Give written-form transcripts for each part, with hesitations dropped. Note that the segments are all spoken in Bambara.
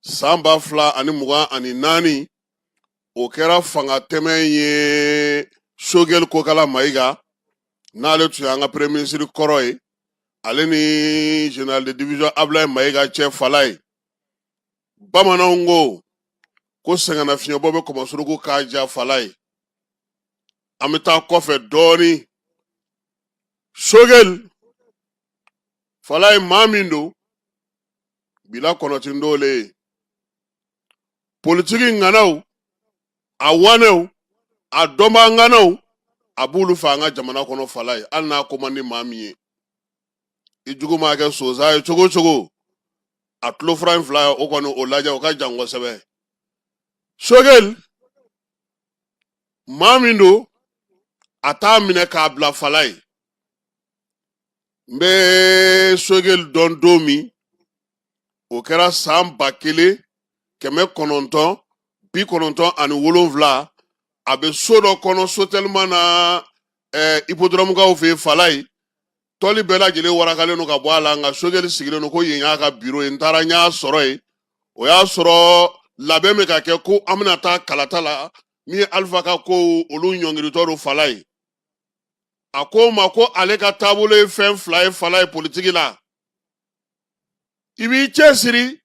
San 2024, o kɛra fanga tɛmɛ ye. Sogɛli Kokala Mayiga, n'ale tun y'an ka premier ministre kɔrɔ ye, ale ni général de division Abulayi Mayiga cɛ, Falaye, bamananw ko ko sɛgɛnnafiɲɛbɔ bɛ kɔmɔsuruku k'a ja. Falaye, an bɛ taa kɔfɛ dɔɔnin. Sogɛli, Falaye, maa min don bila kɔnɔtindole ye, politiki ŋanaw, a wanɛw, a dɔnbaa ŋanaw, a b'olu fɛ an ka jamana kɔnɔ. Falaye, hali n'a ko man di maa min ye, i jugu maa kɛ sonsan ye cogo o cogo, a tulo fura in fila, o kɔni o lajɛ, o ka jan kosɛbɛ. Sogɛli, maa min don, a t'a minɛ k'a bila. Falaye, n bɛ Sogɛli dɔn don min, o kɛra san 1997. A bɛ so dɔ kɔnɔ, sotelima na, hippodrome fɛ yen. Falaye, tɔli bɛɛ lajɛlen warakalen don ka bɔ a la, nka Sogɛli sigilen don ko yen y'a ka biro ye. N taara, n y'a sɔrɔ yen. O y'a sɔrɔ labɛn bɛ ka kɛ ko an bɛna taa kalata la. Min ye Alifa ka ko, olu ɲɔngiritɔ don. Falaye, a ko ma ko ale ka taabolo ye fɛn fila ye. Falaye, politiki la, i b'i cɛsiri,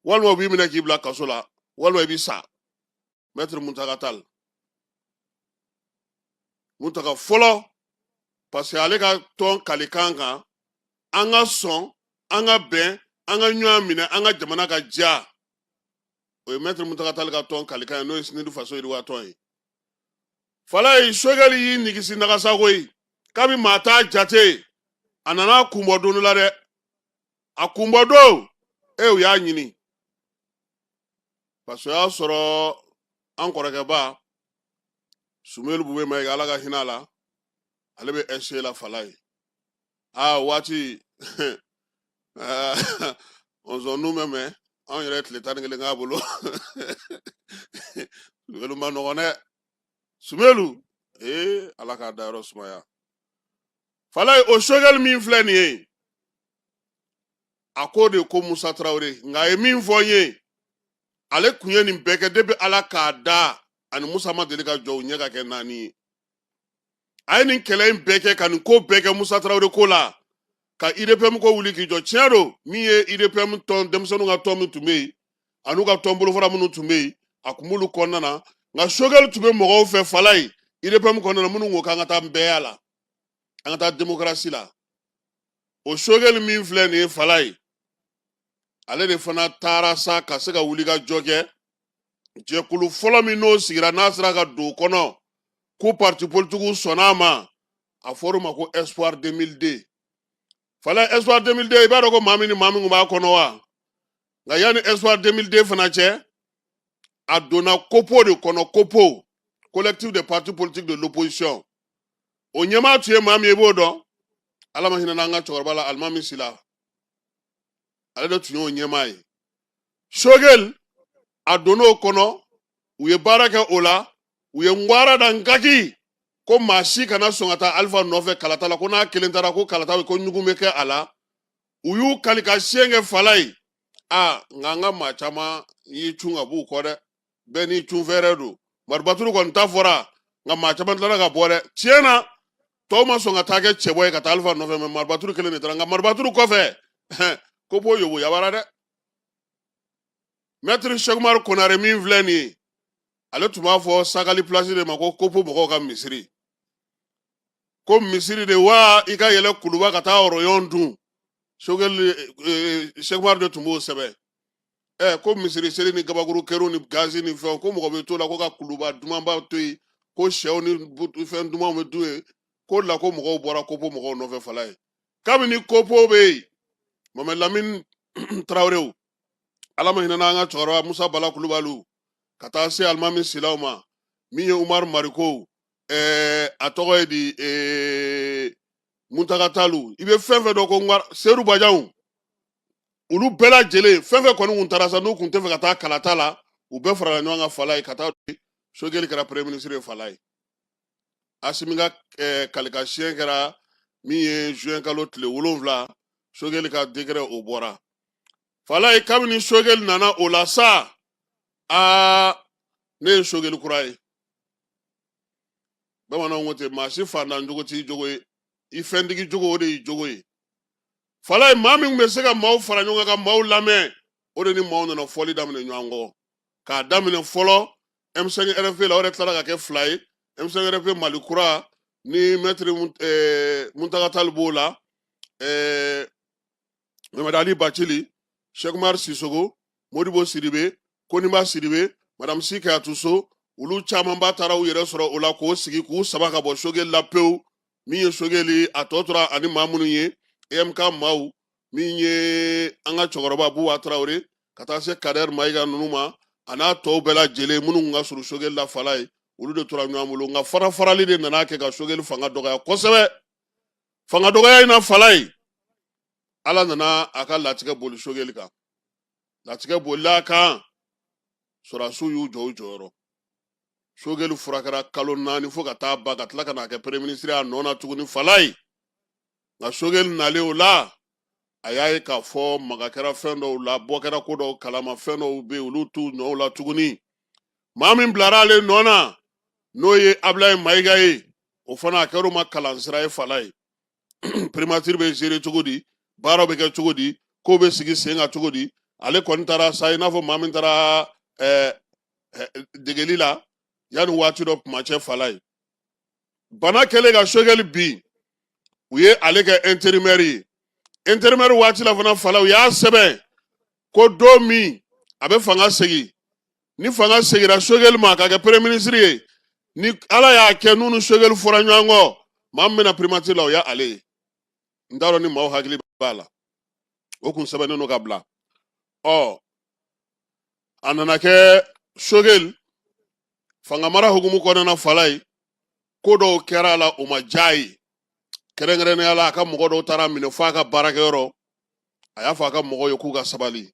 walima u b'i minɛ k'i bila kaso la, walima i b'i sa. Maître Muntaga Tall, Muntaga fɔlɔ, parce que ale ka tɔn kalikan kan, an ka sɔn, an ka bɛn, an ka ɲɔgɔn minɛ, an ka jamana ka diya, o ye Maître Muntaga Tall ka tɔn kalikan ye, n'o ye SNUD Faso Yiriwa tɔn ye. Falaye, Sogɛli y'i nigisi nagasago ye kabi maa t'a jate. A nana kunbɔ don dɔ la dɛ, a kunbɔ don e, u y'a ɲini, parce que o y'a sɔrɔ an kɔrɔkɛba Sumelu Bube Mayiga, Ala ka hinɛ a la, ale bɛ SG la. Falaye, aa, waati ɔnzɔn bɛ mɛn, anw yɛrɛ ye tile 11 k'a bolo. Sumelu ma nɔgɔn dɛ, Sumelu, ee, Ala k'a dayɔrɔ sumaya. Falaye, o Sogɛli min filɛ nin ye, a ko de ko Musa Tarawele, nka a ye min fɔ n ye, ale kun ye nin bɛɛ kɛ depuis Ala k'a da, ani Musa ma deli ka jɔ u ɲɛ ka kɛ naani ye. A ye nin kɛlɛ in bɛɛ kɛ, ka nin ko bɛɛ kɛ Musa Tarawele ko la, ka UDPM ko wuli k'i jɔ. Tiɲɛ don, min ye UDPM tɔn, denmisɛnninw ka tɔn min tun bɛ yen, an'u ka tɔn bolofara minnu tun bɛ yen, a kun b'olu kɔnɔna na. Nka Sogɛli tun bɛ mɔgɔw fɛ, Falaye, UDPM kɔnɔna na, minnu ko k'an ka taa bɛɛya la, an ka taa démocratie la. O Sogɛli min filɛ nin ye, Falaye, ale de fana taara sa ka se ka wuli ka jɔ kɛ. Jɛkulu fɔlɔ min n'o sigira, n'a sera ka don o kɔnɔ ko parti politikiw sɔnna a ma, a fɔr'o ma ko Espoir 2002. Falaye, Espoir 2002, i b'a dɔn ko maa min ni maa min tun b'a kɔnɔ wa? Nka yanni Espoir 2002 fana cɛ, a donna COPO de kɔnɔ, COPO, Collectif des partis politiques de l'opposition. O ɲɛmaa tun ye maa min ye, i b'o dɔn, Ala ma hinɛ n'an ka cɛkɔrɔba la, Alimami Sila, ale de tun y'o ɲɛmaa ye. Sogɛli, a donn'o kɔnɔ, u ye baara kɛ o la, u ye ngwara da nkaki ko maa si kana sɔn ka taa Alifa nɔfɛ kalata la, ko n'a kelen taara, ko kalata ko ɲugun bɛ kɛ a la. U y'u kali ka siɲɛ kɛ. Falaye, a nka an ka maa caman y'i cun ka b'u kɔ dɛ, bɛɛ n'i cun fɛɛrɛ don. Maribaturu kɔni ta fɔra, nka maa caman tilara ka bɔ dɛ. Tiɲɛ na, tɔw ma sɔn ka taa kɛ cɛbɔ ye ka taa Alifa nɔfɛ, mɛ Maribaturu kelen de taara. Nka Maribaturu kɔfɛ, ko b'o yobo yabara dɛ. Mɛtiri Sɛkumaru Konare min filɛ nin ye, ale tun b'a fɔ Sagali Place de ma ko COPO mɔgɔw ka misiri, ko misiri de wa, i ka yɛlɛ kuluba ka taa ɔrɔyɔn dun. Sogɛli Sɛkumaru de tun b'o sɛbɛn ɛ, ko misiri seli ni gabakuru kɛrw ni gazi ni fɛnw, ko mɔgɔ bɛ to la, ko ka kuluba dumanba to yen, ko sɛw ni fɛn dumanw bɛ dun yen, ko la ko mɔgɔw bɔra COPO mɔgɔw nɔfɛ. Falaye, kabini COPO bɛ yen, Mamadu Lamini Tarawelew, Ala ma hinɛ n'an ka cɛkɔrɔba Musa Bala Kulubaliw, ka taa se Alimami Silaw ma, min ye Umaru Marikow, a tɔgɔ ye di, Muntaga Talu, i bɛ fɛn fɛn dɔn ko Seru Bajanw, olu bɛɛ lajɛlen, fɛn fɛn kɔni kun taara sa, n'u kun tɛ fɛ ka taa kalata la, u bɛɛ farala ɲɔgɔn kan, Falaye, ka taa Sogɛli kɛra premier ministre ye. Falaye, Asimi ka kalika siɲɛ kɛra min ye juin kalo tile 7, Sogɛli ka décret o bɔra. Falayi, kabini Sogɛli nana o la sa, aa, ne ye Sogɛli kura ye. Bamananw ko ten, maa si fantan jogo t'i jogo ye, i fɛntigi jogo, o de y'i jogo ye. Falayi, maa min bɛ se ka maaw fara ɲɔgɔn kan ka maaw lamɛn, o de ni maaw nana fɔli daminɛ ɲɔgɔn kɔ, k'a daminɛ fɔlɔ M5 RFP la. O yɛrɛ tilara ka kɛ fila ye, M5 RFP Mali kura ni maître Muntaga Tall b'o la, Mamadu Ali Bacili, Cheikh Umar Sisoko, Modibo Sidibe, Koniba Sidibe, Madame Si Kayatu So, olu camanba taara u yɛrɛ sɔrɔ o la k'o sigi k'u sama ka bɔ Sogɛli la pewu. Min ye Sogɛli, a tɔ tora ani maa minnu ye, EMK maaw, min ye an ka cɛkɔrɔba Buwa Tarawele, ka taa se Kader Mayiga ninnu ma, a n'a tɔw bɛɛ lajɛlen minnu tun ka surun Sogɛli la Falayi, olu de tora ɲɔgɔn bolo. Nka fara farali de nana kɛ ka Sogɛli fanga dɔgɔya kosɛbɛ. Fanga dɔgɔya in na Falayi, Ala nana a ka latigɛ boli Sogɛli kan. Latigɛ bolila a kan, sɔrɔdasiw y'u jɔ u jɔyɔrɔ. Sogɛli furakɛra kalo 4 fo ka taa ban, ka tila ka n'a kɛ premier ministre a nɔ na tuguni Falayi. Nka Sogɛli nalen o la, a y'a ye k'a fɔ maga kɛra fɛn dɔw la, bɔ kɛra ko dɔw kalama, fɛn dɔw bɛ yen, olu t'u nɔw la tuguni. Maa min bilara ale nɔ na, n'o ye Abulayi Mayiga ye, o fana a kɛra o ma kalansira ye Falayi. Primature bɛ gérer cogo di, baaraw bɛ kɛ cogo di, kow bɛ sigi sen kan cogo di? Ale kɔni taara sa i n'a fɔ maa min taara degeli la yanni waati dɔ kuma cɛ Falayi. Bana kɛlen ka Sogɛli bin, u ye ale kɛ intérimaire ye. Intérimaire waati la fana Falayi, u y'a sɛbɛn ko don min a bɛ fanga segin, ni fanga seginna Sogɛli ma ka kɛ premier ministre ye, ni Ala y'a kɛ n'u ni Sogɛli fɔra ɲɔgɔn kɔ, maa min bɛna primature la, o y'ale ye. N t'a dɔn ni maaw hakili b'a la, o kun sɛbɛnnen don ka bila. Ɔ, a nana kɛ Sogɛli fanga mara hukumu kɔnɔna na Falayi, ko dɔw kɛra a la, o ma diya a ye. Kɛrɛnkɛrɛnnenya la, a ka mɔgɔ dɔw taara minɛ fo a ka baarakɛyɔrɔ. A y'a fɔ a ka mɔgɔw ye k'u ka sabali.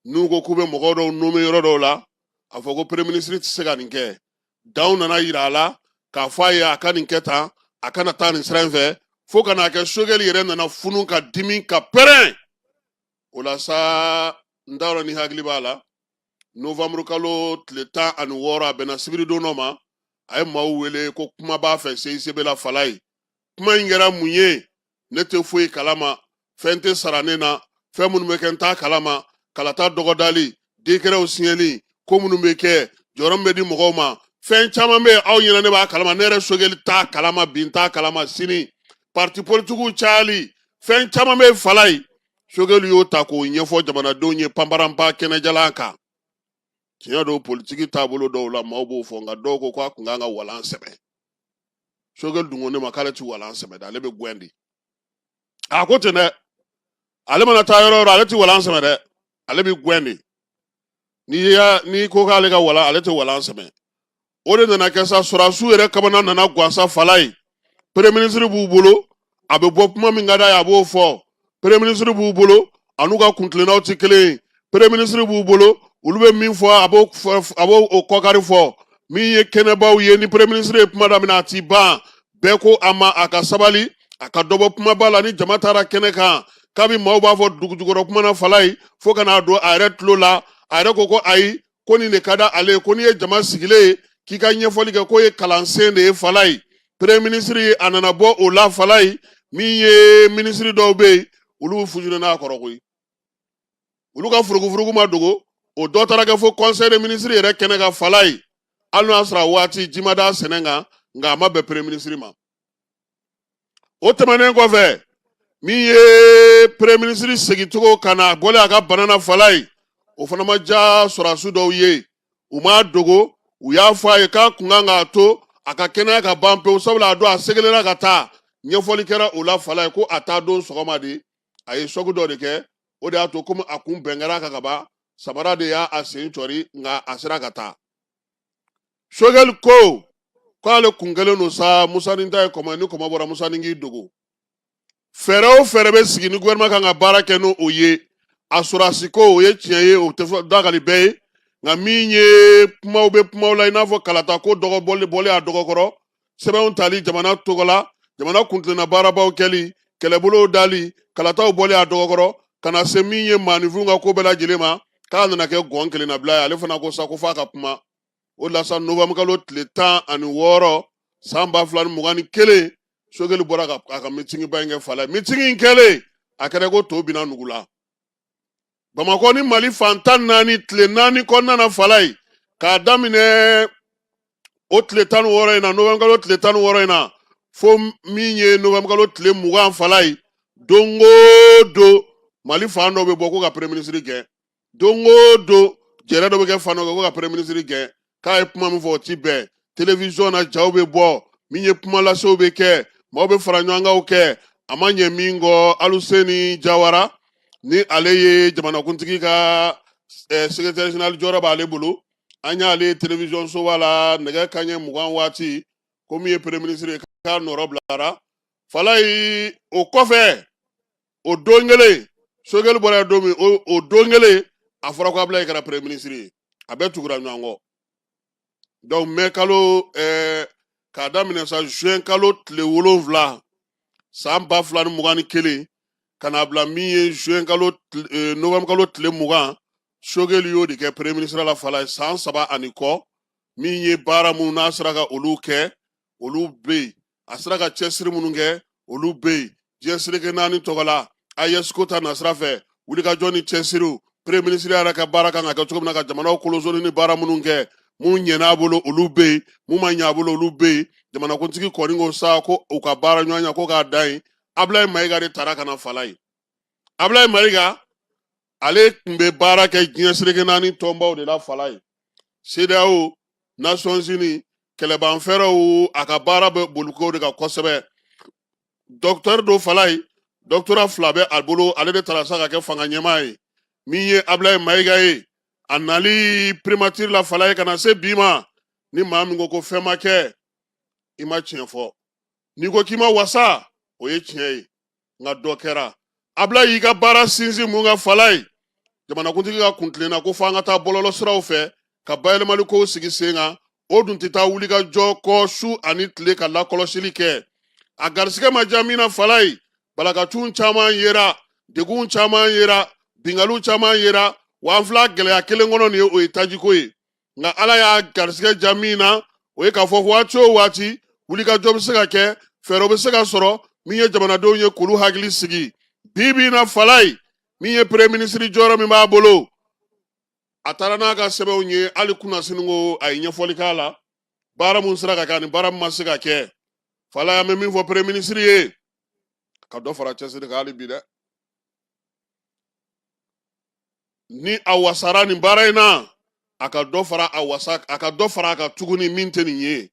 N'u ko k'u bɛ mɔgɔ dɔw nommer yɔrɔ dɔw la, a fɔ ko premier ministre tɛ se ka nin kɛ. Danw nana yira a la k'a fɔ a ye a ka nin kɛ tan, a kana taa nin sira in fɛ, fo ka n'a kɛ Sogɛli yɛrɛ nana funu ka dimi ka pɛrɛn. O la sa, n t'a dɔn ni hakili b'a la, novembre kalo tile 16, a bɛnna sibiridon dɔ ma, a ye maaw wele ko kuma b'a fɛ CICB la Falayi. Kuma in kɛra mun ye? Ne tɛ foyi kalama, fɛn tɛ sara ne na, fɛn minnu bɛ kɛ n t'a kalama, kalata dɔgɔdali, décretw siɲɛli, ko minnu bɛ kɛ, jɔyɔrɔ min bɛ di mɔgɔw ma, fɛn caman bɛ yen aw ɲɛna ne b'a kalama, ne yɛrɛ Sogɛli t'a kalama bi, n t'a kalama sini. Parti politikiw cayali, fɛn caman bɛ yen Falayi, Sogɛli y'o ta k'o ɲɛfɔ jamanadenw ye panparanpa kɛnɛjalan kan. Tiɲɛ don, politiki taabolo dɔw la, maaw b'o fɔ, nka dɔw ko k'a kun kan ka walan sɛbɛn. Sogɛli dun ko ne ma k'ale ti walan sɛbɛn dɛ, ale bɛ gɛn de. A ko ten dɛ, ale mana taa yɔrɔ o yɔrɔ, ale ti walan sɛbɛn dɛ, ale bɛ gɛn de. N'i ko k'ale ka walan, ale tɛ walan sɛbɛn. O de nana kɛ sa, sɔrɔdasiw yɛrɛ kamana nana gan sa Falayi. Premier ministre b'u bolo, a bɛ bɔ kuma min ka d'a ye, a b'o fɔ. Premier ministre b'u bolo, a n'u ka kuntilennaw tɛ kelen ye. Premier ministre b'u bolo, olu bɛ min fɔ, a b'o o kɔkari fɔ. Min ye kɛnɛbaw ye, ni premier ministre ye kuma daminɛ, a ti ban. Bɛɛ ko a ma a ka sabali, a ka dɔ bɔ kumaba la. Ni jama taara kɛnɛ kan, kabi maaw b'a fɔ dugujukɔrɔ kuma na Falayi, fo ka n'a don a yɛrɛ tulo la, a yɛrɛ ko ko ayi, ko nin de ka di ale ye, ko n'i ye jama sigilen ye k'i ka ɲɛfɔli kɛ, k'o ye kalansen de ye Falayi. Premier ministre, a nana bɔ o la Falayi, min ye minisiri dɔw bɛ yen, olu fusionné n'a kɔrɔ koyi, olu ka furugufurugu ma dogo. O dɔ taara kɛ fo conseil des ministres yɛrɛ kɛnɛ kan Falayi. Hali n'o y'a sɔrɔ a waati ji ma da sɛnɛ kan, nka a ma bɛn premier ministre ma. O tɛmɛnen kɔfɛ, min ye premier ministre segincogo ka na bɔlen a ka bana na Falayi, o fana ma diya sɔrɔdasi dɔw ye. U m'a dogo, u y'a fɔ a ye k'a kun kan k'a to a ka kɛnɛya ka ban pewu, sabula a don a segelela ka taa. Ɲɛfɔli kɛra o la Falayi, ko a taa don sɔgɔma de, a ye choc dɔ de kɛ, o de y'a to komi a kun bɛn kɛra a kan ka ban, samara de y'a sen cɔri, nka a sera ka taa. Sogɛli ko k'ale kun kɛlen don sa Musanin ta ye kɔmɔ ye, ni kɔmɔ bɔra Musanin k'i dogo. Fɛɛrɛ o fɛɛrɛ bɛ sigi ni gouvernement kan ka baara kɛ n'o ye, a sɔrɔdasi ko, o ye tiɲɛ ye, o tɛ fɔ dakali bɛɛ ye. Nka min ye kumaw bɛ kumaw la, i n'a fɔ kalata ko dɔgɔ bɔli bɔli a dɔgɔkɔrɔ, sɛbɛnw tali jamana tɔgɔ la, jamana kuntilenna baarabaw kɛli, kɛlɛbolow dali, kalataw bɔli a dɔgɔkɔrɔ, ka na se min ye maaninfinw ka ko bɛɛ lajɛlen ma, k'a nana kɛ gɔn kelennabila ye. Ale fana ko sa ko f'a ka kuma o la sa. Novembre kalo tile 16 san 2021, Sogɛli bɔra ka a ka mitingiba in kɛ Falaye. Mitingi in kɛlen, a kɛra ko to binna nugu la Bamakɔ ni Mali fan 14, tile 4 kɔnɔna na Falaye, k'a daminɛ o tile 16 in na, novembre kalo tile 16 in na, fo min ye novembre kalo tile 20 Falaye, don o don Mali fan dɔ bɛ bɔ ko ka premier ministre gɛn. Don o don jɛrɛ dɔ bɛ kɛ fan dɔ kɛ ko ka premier ministre gɛn, k'a ye kuma min fɔ o ti bɛn. Télévision na jaw bɛ bɔ, min ye kuma lasew bɛ kɛ, maaw bɛ fara ɲɔgɔn kanw kɛ. A ma ɲɛ min kɔ, Aluseni Jawara ni ale ye jamanakuntigi ka secrétaire général jɔyɔrɔ b'ale bolo, an y'ale ye télévision soba la nɛgɛ kanɲɛ 20 waati ko min ye premier ministre ye k'a nɔrɔ bilara Falayi. O kɔfɛ, o don kelen Sogɛli bɔra yen don min, o don kelen a fɔra ko Abilayi kɛra premier ministre ye. A bɛɛ tugura ɲɔgɔn kɔ. Donc mai kalo k'a daminɛ sa juin kalo tile 7 san 2021 ka n'a bila min ye juin kalo novembre kalo tile 20, Sogɛli y'o de kɛ premier ministre la Falaye, san 3 ani kɔ. Min ye baara minnu n'a sera ka olu kɛ, olu bɛ yen. A sera ka cɛsiri minnu kɛ, olu bɛ yen. Diɲɛ seleke naani tɔgɔ la, AES ko ta nasira fɛ, wulikajɔ ni cɛsiriw, premier ministre yɛrɛ ka baara kan ka kɛ cogo min na ka jamanaw kolosoni ni baara minnu kɛ, mun ɲɛna a bolo, olu bɛ yen. Mun ma ɲɛ a bolo, olu bɛ yen. Jamanakuntigi kɔni ko sa ko u ka baara ɲɔgɔnya ko k'a dan yen. Abilayi Mayiga de taara ka na Falaye. Abilayi Mayiga, ale tun bɛ baara kɛ diɲɛ seleke naani tɔnbaw de la Falaye, CEDEAO, Nations Unies, kɛlɛbanfɛɛrɛw. A ka baara bɛ boliko de kan kosɛbɛ. Docteur don Falaye, doctorat 2 bɛ a bolo. Ale de taara sa ka kɛ fanga ɲɛmaa ye. Min ye Abilayi Mayiga ye, a nali primature la Falaye ka na se bi ma, ni maa min ko ko fɛn ma kɛ, i ma tiɲɛ fɔ. N'i ko k'i ma wasa, o ye tiɲɛ ye, nka dɔ kɛra. Abilayi y'i ka baara sinsin mun kan Falaye? Jamanakuntigi ka kuntilenna ko f'an ka taa bɔlɔlɔ siraw fɛ ka bayɛlɛmali kow sigi sen kan, o dun tɛ taa wuli ka jɔ kɔ su ani tile ka lakɔlɔsili kɛ. A garisigɛ ma diya min na Falaye, balakacun caman yera, degun caman yera, binkaliw caman yera. Wa an filɛ gɛlɛya kelen kɔnɔ nin ye, o ye tajiko ye. Nka Ala y'a garisigɛ diya min na, o ye k'a fɔ waati o waati wulikajɔ bɛ se ka kɛ, fɛɛrɛ bɛ se ka sɔrɔ min ye jamanadenw ye k'olu hakili sigi. Bi bi in na Falaye, min ye premier ministre jɔyɔrɔ min b'a bolo, a taara n'a ka sɛbɛnw ye. Hali kunnasini ko a ye ɲɛfɔli k'a la, baara mun sera ka kɛ ani baara min ma se ka kɛ. Falaye, an bɛ min fɔ premier ministre ye, ka dɔ fara cɛsiri kan hali bi dɛ. Ni a wasara nin baara in na, a ka dɔ fara a wasa, a ka dɔ fara a kan tuguni. Min tɛ nin ye,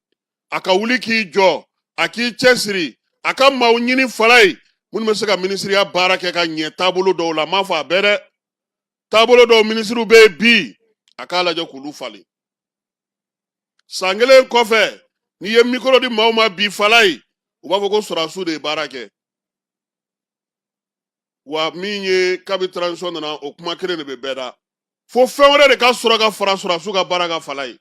a ka wuli k'i jɔ, a k'i cɛsiri, a ka maaw ɲini Falaye minnu bɛ se ka minisiriya baara kɛ ka ɲɛ taabolo dɔw la. N m'a fɔ a bɛɛ dɛ, taabolo dɔw minisiriw bɛ yen bi, a k'a lajɛ k'olu falen. San kelen kɔfɛ, n'i ye mikoro di maaw ma bi Falaye, u b'a fɔ ko sɔrɔdasiw de ye baara kɛ. Wa min ye kabi transition nana, o kuma kelen de bɛ bɛɛ da, fo fɛn wɛrɛ de ka sɔrɔ ka fara sɔrɔdasiw ka baara kan Falaye.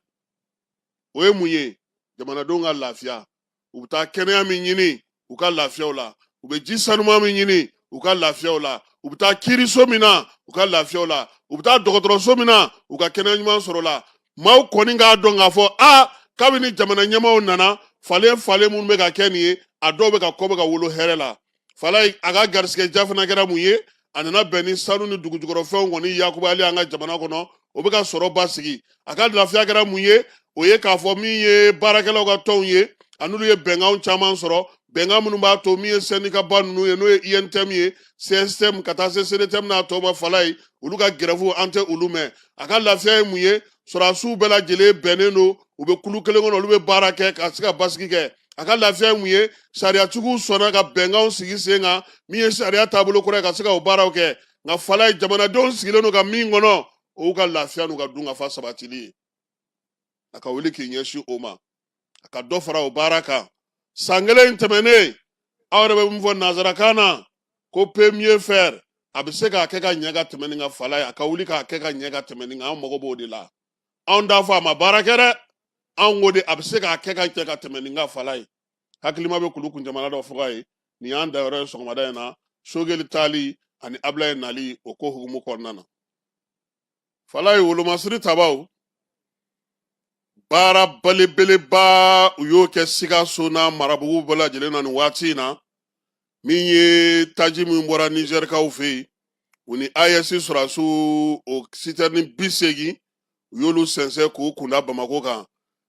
O ye mun ye? Jamanadenw ka lafiya. U bɛ taa kɛnɛya min ɲini, u ka lafiyaw la. U bɛ ji sanuman min ɲini, u ka lafiyaw la. U bɛ taa kiiriso min na, u ka lafiyaw la. U bɛ taa dɔgɔtɔrɔso min na, u ka kɛnɛya ɲuman sɔrɔ la. Maaw kɔni k'a dɔn k'a fɔ a kabini jamana ɲɛmaaw nana, falen falen minnu bɛ ka kɛ nin ye, a dɔw bɛ ka kɔ bɛ ka wolo hɛrɛ la Falaye. A ka garisigɛ ja fana kɛra mun ye? A nana bɛn ni sanu ni dugujukɔrɔfɛnw kɔni yakubali an ka jamana kɔnɔ, o bɛ ka sɔrɔ basigi. A ka lafiya kɛra mun ye? O ye k'a fɔ min ye baarakɛlaw ka tɔnw ye, a n'olu ye bɛnkanw caman sɔrɔ, bɛnkan minnu b'a to min ye sɛndikaba ninnu ye, n'o ye UNTM ye, CSTM, ka taa se CDTM n'a tɔw ma Falaye, olu ka gɛrɛfu an tɛ olu mɛn. A ka lafiya ye mun ye? Sɔrɔdasiw bɛɛ lajɛlen bɛnnen don, u bɛ kulu kelen kɔnɔ, olu bɛ baara kɛ ka se ka basigi kɛ. A ka lafiya ye mun ye? Sariyatigiw sɔnna ka bɛnkanw sigi sen kan, min ye sariya taabolo kura ye, ka se ka o baaraw kɛ. Nka Falaye, jamanadenw sigilen don ka min kɔnɔ, o y'u ka lafiya n'u ka dunkafa sabatili ye. A ka wuli k'i ɲɛsin o ma, a ka dɔ fara o baara kan. San kelen in tɛmɛnen, aw yɛrɛ bɛ min fɔ nanzarakan na ko peut mieux faire, a bɛ se k'a kɛ ka ɲɛ ka tɛmɛ nin kan Falaye. A ka wuli k'a kɛ ka ɲɛ ka tɛmɛ nin kan. An mago b'o de la. Anw t'a fɔ a ma baara kɛ dɛ, anw ko de a bɛ se k'a kɛ ka ɲɛ ka tɛmɛ nin kan Falaye. Hakilima bɛ kulu kun jamana dɔ fɔ ye. Nin y'an dayɔrɔ ye sɔgɔmada in na. Sogɛli taali Ani Abilaye nali o ko hukumu kɔnɔna na, Falaye, wolomasiri tabaw baara belebeleba u y'o kɛ Sikaso n'a marabugu bɛɛ lajɛlen na nin waati in na. Min ye taji min bɔra Nizɛrikaw fɛ yen, u ni AES sɔrɔdasiw, o sitɛrini 80, u y'olu sɛnsɛn k'u kunda Bamakɔ kan.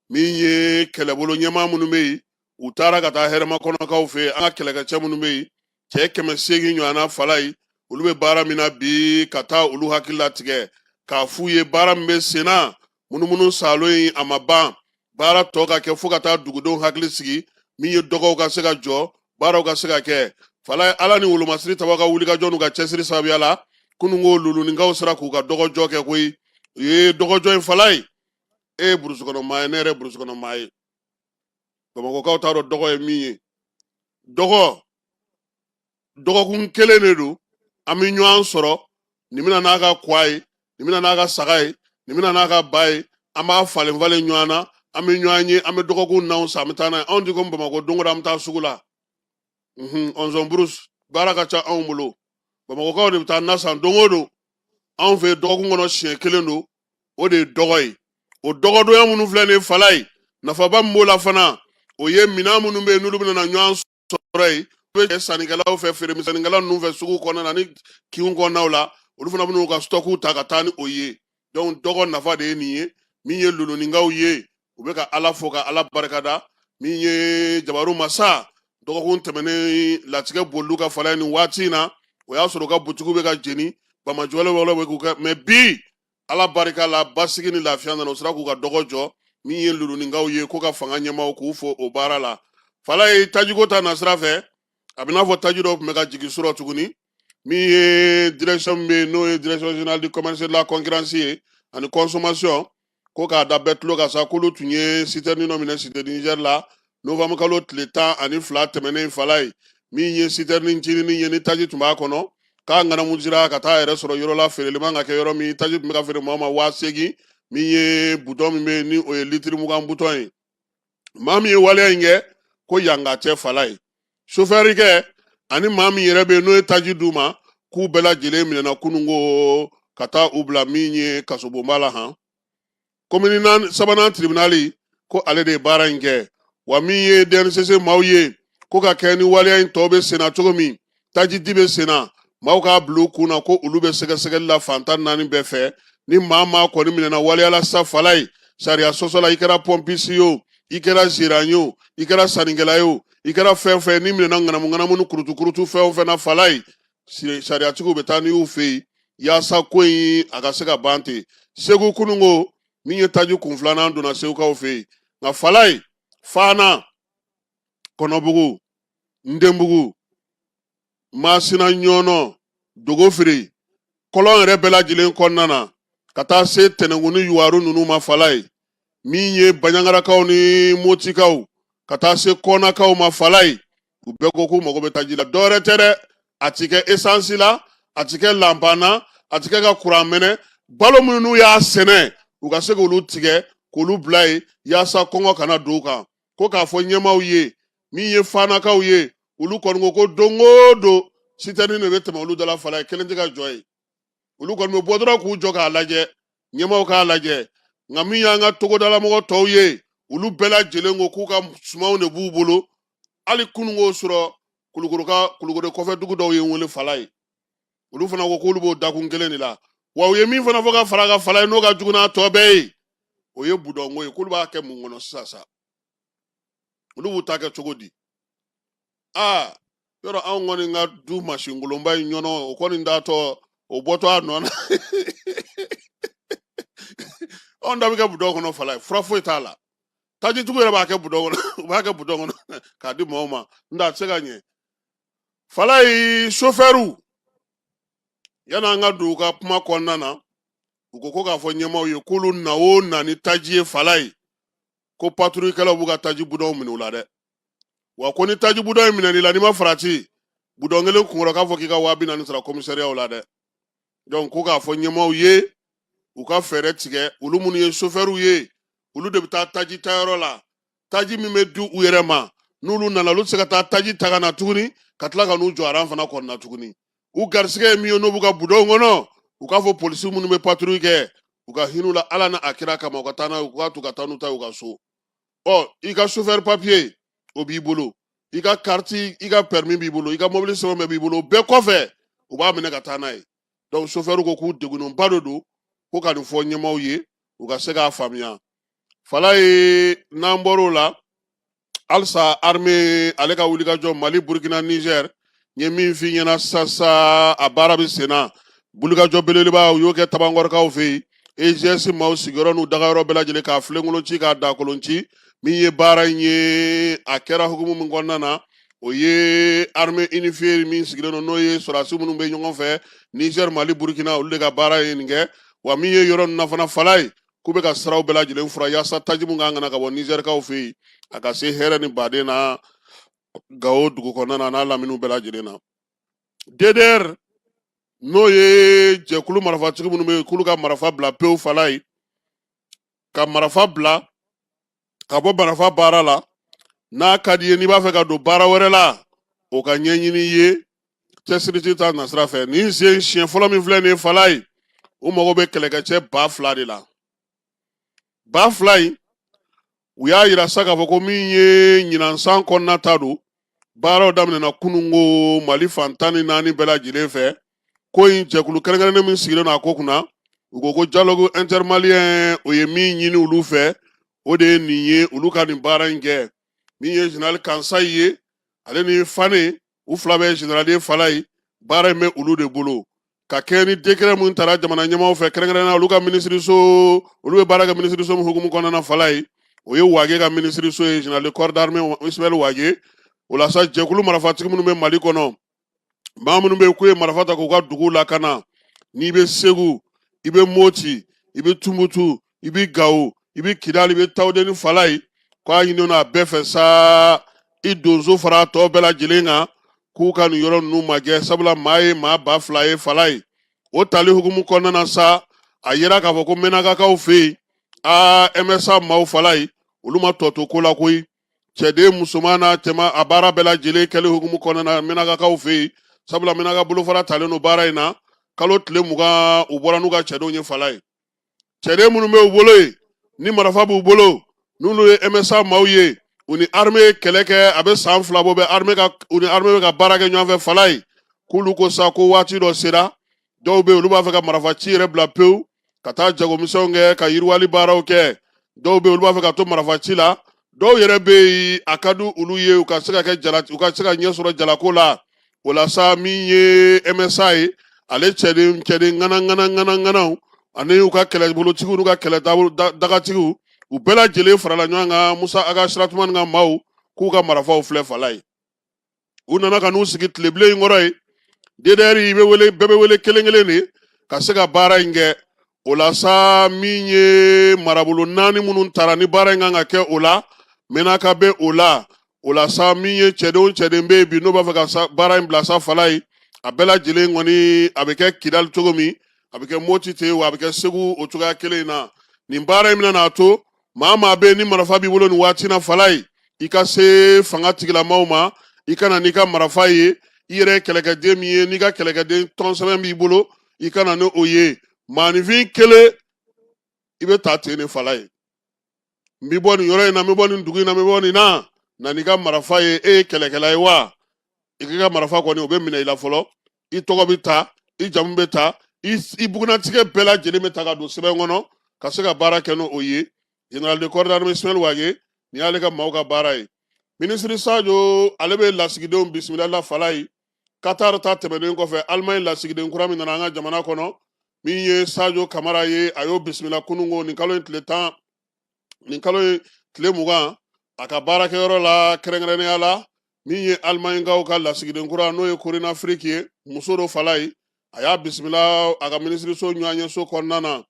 Min ye kɛlɛbolo ɲɛmaa minnu bɛ yen, u taara ka taa Hɛrɛmakɔnɔkaw fɛ yen. An ka kɛlɛkɛcɛ minnu bɛ yen, cɛ 800 ɲɔgɔnna, Falaye, olu bɛ baara min na bi, ka taa olu hakili latigɛ k'a f'u ye baara min bɛ sen na, munumunu saalo in a ma ban, baara tɔ ka kɛ fo ka taa dugudenw hakili sigi. Min ye dɔgɔw ka se ka jɔ, baaraw ka se ka kɛ, Falaye, Ala ni wolomasiri tabaw ka wulikajɔ n'u ka cɛsiri sababuya la, kununko Luluninkaw sera k'u ka dɔgɔjɔ kɛ koyi. U ye dɔgɔjɔ in, Falaye, e ye burusi kɔnɔ maa ye, ne yɛrɛ burusi kɔnɔ maa ye, Bamakɔkaw t'a dɔn dɔgɔ ye min ye. Dɔgɔ dɔgɔkun kelen de don, an bɛ ɲɔgɔn sɔrɔ, nin bɛna n'a ka kwa ye, nin bɛna n'a ka saga ye, nin bɛna n'a ka ba ye, an b'a falen falen ɲɔgɔn na, an bɛ ɲɔgɔn ye, an bɛ dɔgɔkun naw san, an bɛ taa n'a ye. Anw ti komi Bamakɔ, don o don an bɛ taa sugu la. Ɔnzɔn burus baara ka ca anw bolo. Bamakɔkaw de bɛ taa na san don o don. Anw fɛ dɔgɔkun kɔnɔ siɲɛ kelen don, o de ye dɔgɔ ye. O dɔgɔdonya minnu filɛ nin ye, Falaye, nafaba min b'o la fana, o ye minɛn minnu bɛ yen n'olu bɛna na ɲɔgɔn sɔrɔ yen, u bɛ sannikɛlaw fɛ, feeremisɛnninkɛla ninnu fɛ sugu kɔnɔna na ni kinw kɔnɔnaw la, olu fana bɛn'u ka stɔkuw ta ka taa ni o ye. Donc dɔgɔ nafa de ye nin ye. Min ye Luluninkaw ye, u bɛ ka Ala fo ka Ala barikada. Min ye Jabaru Masa, dɔgɔkun tɛmɛnen latigɛ bolil'u ka, Falaye, nin waati in na, o y'a sɔrɔ u ka butigiw bɛ ka jeni, bamajɔle wɛrɛw bɛ k'u kɛ, mais bi Ala barika la, basigi ni lafiya nana, u sera k'u ka dɔgɔ jɔ. Min ye Luluninkaw ye, ko ka fanga ɲɛmaaw k'u fo o baara la. Falaye, tajiko ta nasira fɛ, a bɛ n'a fɔ taji dɔw tun bɛ ka jigin surɔ tuguni. Min ye direction min bɛ yen, n'o ye Direction générale du commerce, de la concurrence ye ani consommation, ko k'a da bɛɛ tulo kan sa, k'olu tun ye citerne dɔ minɛ Cité du Niger la novembre kalo tile 12 tɛmɛnen. Falaye, min ye citerne ncinin ye ni taji tun b'a kɔnɔ, k'a ŋanamu sira ka taa yɛrɛ sɔrɔ yɔrɔ la feereli man ka kɛ yɔrɔ min. Taji tun bɛ ka feere maa ma 8000. Min ye butɔn min bɛ yen ni o ye litiri 20 butɔn ye, maa min ye waleya in kɛ, ko yanga cɛ, Falaye, sofɛrikɛ ani maa min yɛrɛ bɛ yen n'o ye taji d'u ma, k'u bɛɛ lajɛlen minɛna kununko ka taa u bila min ye kasobonba la han. Komini sabanan tribunali ko ale de ye baara in kɛ. Wa min ye DNCC maaw ye, ko ka kɛ ni waleya in tɔ bɛ senna cogo min, taji di bɛ senna, maaw k'a bila u kun na ko olu bɛ sɛgɛsɛgɛli la fan 14 bɛɛ fɛ. Ni maa maa kɔni minɛna waleya la sa, Falaye, sariya sɔsɔ la, i kɛra pɔnpisi ye o, i kɛra gérant ye o, i kɛra sannikɛla ye o, i kɛra fɛn fɛn n'i minɛna ŋanamu ŋanamu ni kurutu kurutu fɛn o fɛn na, Falaye, sariyatigiw bɛ taa n'i y'u fɛ yen yaasa ko in a ka se ka ban ten. Segu kununko, min ye taji kun filanan donna Segukaw fɛ yen. Nka Falaye, Fana, Kɔnɔbugu, Ndenbugu, Masina, Ɲɔnɔ, Dogofiri, kɔlɔn yɛrɛ bɛɛ lajɛlen kɔnɔna na ka taa se Tɛnɛnkun ni Yuwaru ninnu ma, Falaye, min ye Baɲangarakaw ni Motikaw ka taa se Kɔnakaw ma, Falaye, u bɛɛ ko k'u mago bɛ taji la. Dɔwɛrɛ tɛ dɛ, a ti kɛ esansi la, a ti kɛ lanpan na, a ti kɛ ka kuran mɛnɛ. Balo minnu n'u y'a sɛnɛ, u ka se k'olu tigɛ k'olu bila yen yaasa kɔngɔ kana don u kan. Ko k'a fɔ ɲɛmaaw ye, min ye Fanakaw ye, olu kɔni ko ko don o don sitɛni de bɛ tɛmɛ olu da la, Falaye, kelen tɛ ka jɔ yen. Olu kɔni bɛ bɔ dɔrɔn k'u jɔ k'a lajɛ, ɲɛmaaw k'a lajɛ. Nka min y'an ka togodalamɔgɔ tɔw ye, olu bɛɛ lajɛlen ko k'u ka sumanw de b'u bolo. Hali kununko sɔrɔ Kulukoro ka Kulukoro kɔfɛ dugu dɔw ye n wele, Falaye, olu fana ko k'olu b'o dakun kelen de la. Wa u ye min fana fɔ ka fara ka Falaye, n'o ka jugu n'a tɔ bɛɛ ye, o ye budɔnko ye, k'olu b'a kɛ mun kɔnɔ sisan sa? Olu b'u ta kɛ cogo di? Aa, yɔrɔ anw kɔni ka du masinkolonba in ɲɔnɔ, o kɔni datɔ o bɔtɔ a nɔ na, anw da bɛ kɛ budɔn kɔnɔ, Falaye, fura foyi t'a la. Tajitigiw yɛrɛ b'a kɛ budɔn kɔnɔ, u b'a kɛ budɔn kɔnɔ k'a di maaw ma, n tɛ a tɛ se ka ɲɛ. Falaye, sofɛriw, yan'an ka don u ka kuma kɔnɔna na, u ko ko k'a fɔ ɲɛmaaw ye k'olu na o na ni taji ye, Falaye, ko paturukɛlaw b'u ka taji budɔnw minɛ u la dɛ. Wa ko ni taji budɔn in minɛn'i la, n'i ma farati, budɔn kelen kunkɔrɔ k'a fɔ k'i ka 40 000 sara komisariyaw la dɛ. Donc ko k'a fɔ ɲɛmaaw ye u ka fɛɛrɛ tigɛ. Olu minnu ye sofɛriw ye, olu de bɛ taa taji tayɔrɔ la. Taji min bɛ di u yɛrɛ ma, n'olu nana, olu tɛ se ka taa taji ta ka na tuguni ka tila ka n'u jɔ aran fana kɔnɔna tuguni. U garisigɛ ye min ye, n'o b'u ka budonw kɔnɔ, u k'a fɔ polisi minnu bɛ patrouille kɛ, u ka hin'u la Ala n'a a kira kama, u ka taa n'a ye, u k'a to ka taa n'u ta ye u ka so. Ɔ, i ka chauffeur papier, o b'i bolo, i ka carte, i ka permis b'i bolo, i ka mobili sɛbɛn bɛɛ b'i bolo, o bɛɛ kɔfɛ u b'a minɛ ka taa n'a ye. Donc chauffeur ko k'u degunnenba de don, ko ka nin fɔ ɲɛmaaw ye, u ka se k'a faamuya. Falaye, n'an bɔr'o la, halisa armée ale ka wulikajɔ Mali, Burkina, Niger, n ye min f'i ɲɛna sisan sa, a baara bɛ sen na. Wulikajɔ belebeleba, u y'o kɛ Tabankɔrɔkaw fɛ yen, EGS maaw sigiyɔrɔ n'u dagayɔrɔ bɛɛ lajɛlen, k'a filenkolon ci, k'a dakolon ci. Min ye baara in ye, a kɛra hukumu min kɔnɔna na, o ye armée unifiée min sigilen don, n'o ye sɔrɔdasi minnu bɛ ɲɔgɔn fɛ Niger, Mali, Burkina, olu de ka baara ye nin kɛ. Wa min ye yɔrɔ ninnu na fana, Falaye, k'u bɛ ka siraw bɛɛ lajɛlen furan yaasa taji mun kan ka na ka bɔ Nizɛrikaw fɛ yen, a ka se hɛrɛ ni baden na Gawo dugu kɔnɔna na n'a laminiw bɛɛ lajɛlen na. DDR, n'o ye jɛkulu marifatigi minnu bɛ yen, k'olu ka marifa bila pewu, Falaye, ka marifa bila ka bɔ marifa baara la. N'a ka di ye, n'i b'a fɛ ka don baara wɛrɛ la, o ka ɲɛɲini i ye cɛsiri ta nasira fɛ. Nin sen siɲɛ fɔlɔ min filɛ nin ye, Falaye, u mago bɛ kɛlɛkɛcɛ 2000 de la. 2000 in, u y'a yira sa k'a fɔ ko min ye ɲinan san kɔnɔna ta don, baaraw daminɛna kununko Mali fan 14 bɛɛ lajɛlen fɛ. Ko in jɛkulu kɛrɛnkɛrɛnnen min sigilen don a ko kunna, u ko ko dialogue intermalien, o ye min ɲini olu fɛ, o de ye nin ye, olu ka nin baara in kɛ. Min ye général Kansayi ye, ale ni Fane, u fila bɛ général ye, Falaye, baara in bɛ olu de bolo ka kɛ ni décret mun tara jamana ɲɛmaaw fɛ, kɛrɛnkɛrɛnnenya olu ka minisiriso, olu bɛ baara kɛ minisiriso min hukumu kɔnɔna na, Falaye, o ye Wage ka minisiriso ye, général de corps d'armée Ismaël Wage. O la sa, jɛkulu marifatigi minnu bɛ Mali kɔnɔ, maa minnu bɛ yen k'u ye marifa ta k'u ka dugu lakana, n'i bɛ Segu, i bɛ Moti, i bɛ Tumutu, i bɛ Gawo, i bɛ Kidali, i bɛ Tawudeni, Falaye, k'a ɲini a bɛɛ fɛ sa, i donso fara tɔ bɛɛ lajɛlen kan, k'u ka nin yɔrɔ ninnu magɛn, sabula maa ye maa 2000 ye. Falaye, o tali hukumu kɔnɔna na sa, a yira k'a fɔ ko Mɛnakakaw fɛ yen, aa, MSA maaw, Falaye, olu ma tɔ to ko la koyi. Cɛden musoman n'a cɛman, a baara bɛɛ lajɛlen kɛli hukumu kɔnɔna na Mɛnakakaw fɛ yen, sabula Mɛnaka bolofara talen don baara in na. Kalo tile 20, u bɔra n'u ka cɛdenw ye, Falaye. Cɛden minnu bɛ u bolo yen, ni marifa b'u bolo, n'olu ye MSA maaw ye, u ni armée ye kɛlɛ kɛ, a bɛ san 2 bɔ bɛ armée ka, u ni armée bɛ ka baara kɛ ɲɔgɔn fɛ, Falaye, k'olu ko sa ko waati dɔ sera, dɔw bɛ yen, olu b'a fɛ ka marifa ci yɛrɛ bila pewu ka taa jagomisɛnw kɛ, ka yiriwali baaraw kɛ. Dɔw bɛ yen, olu b'a fɛ ka to marifa ci la. Dɔw yɛrɛ bɛ yen, a ka di olu ye u ka se ka kɛ jala, u ka se ka ɲɛ sɔrɔ jalako la. O la sa, min ye MSA ye, ale cɛden ŋana ŋana ŋana ŋanaw ani u ka kɛlɛbolotigiw n'u ka kɛlɛ dagatigiw, u bɛɛ lajɛlen farala ɲɔgɔn kan, Musa Ag Assatumani ka maaw, k'u ka marifaw filɛ, Falaye. U nana ka n'u sigi tilebilen in kɔrɔ yen. DDR i bɛ wele, bɛɛ bɛ wele kelen kelen de ka se ka baara in kɛ. O la sa, min ye marabolo naani minnu tara ni baara in kan ka kɛ o la, Menaka bɛ o la. O la sa, min ye cɛden o cɛden bɛ yen bi, n'o b'a fɛ ka baara in bila sa, Falaye, a bɛɛ lajɛlen kɔni, a bɛ kɛ Kidali cogo min, a bɛ kɛ Moti ten, wa a bɛ kɛ Segu o cogoya kelen in na. Nin baara in bɛna n'a to maa maa bɛ yen ni marifa b'i bolo nin waati na, Falaye, i ka se fanga tigilamaw ma, i ka na n'i ka marifa ye. I yɛrɛ ye kɛlɛkɛden min ye, n'i ka kɛlɛkɛden tɔnsɛbɛn b'i bolo, i ka na ni o ye. Maaninfin kelen, i bɛ taa ten de, Falaye. N bɛ bɔ nin yɔrɔ in na, n bɛ bɔ nin dugu in na, n bɛ bɔ nin na, na n'i ka marifa ye. E ye kɛlɛkɛla ye wa? I k'i ka marifa kɔni, o bɛ minɛ i la fɔlɔ, i tɔgɔ bɛ ta, i jamu bɛ ta, i bugunnatigɛ bɛɛ lajɛlen bɛ ta ka don sɛbɛn kɔnɔ ka se ka baara kɛ n'o ye. Général de corps d'armée Ismaël Wagué, nin y'ale ka maaw ka baara ye. Minisiri Sajo, ale bɛ lasigidenw bisimila la, Falaye. Qatar ta tɛmɛnen kɔfɛ, Allemagne lasigiden kura min nana an ka jamana kɔnɔ, min ye Sajo Kamara ye, a y'o bisimila kununko, nin kalo in tile 10, nin kalo in tile 20, a ka baarakɛyɔrɔ la. Kɛrɛnkɛrɛnnenya la, min ye Alimaɲikaw ka lasigiden kura, n'o ye Corina Frick ye, muso dɔ, Falaye, a y'a bisimila a ka minisiriso ɲɔgɔnyeso kɔnɔna na.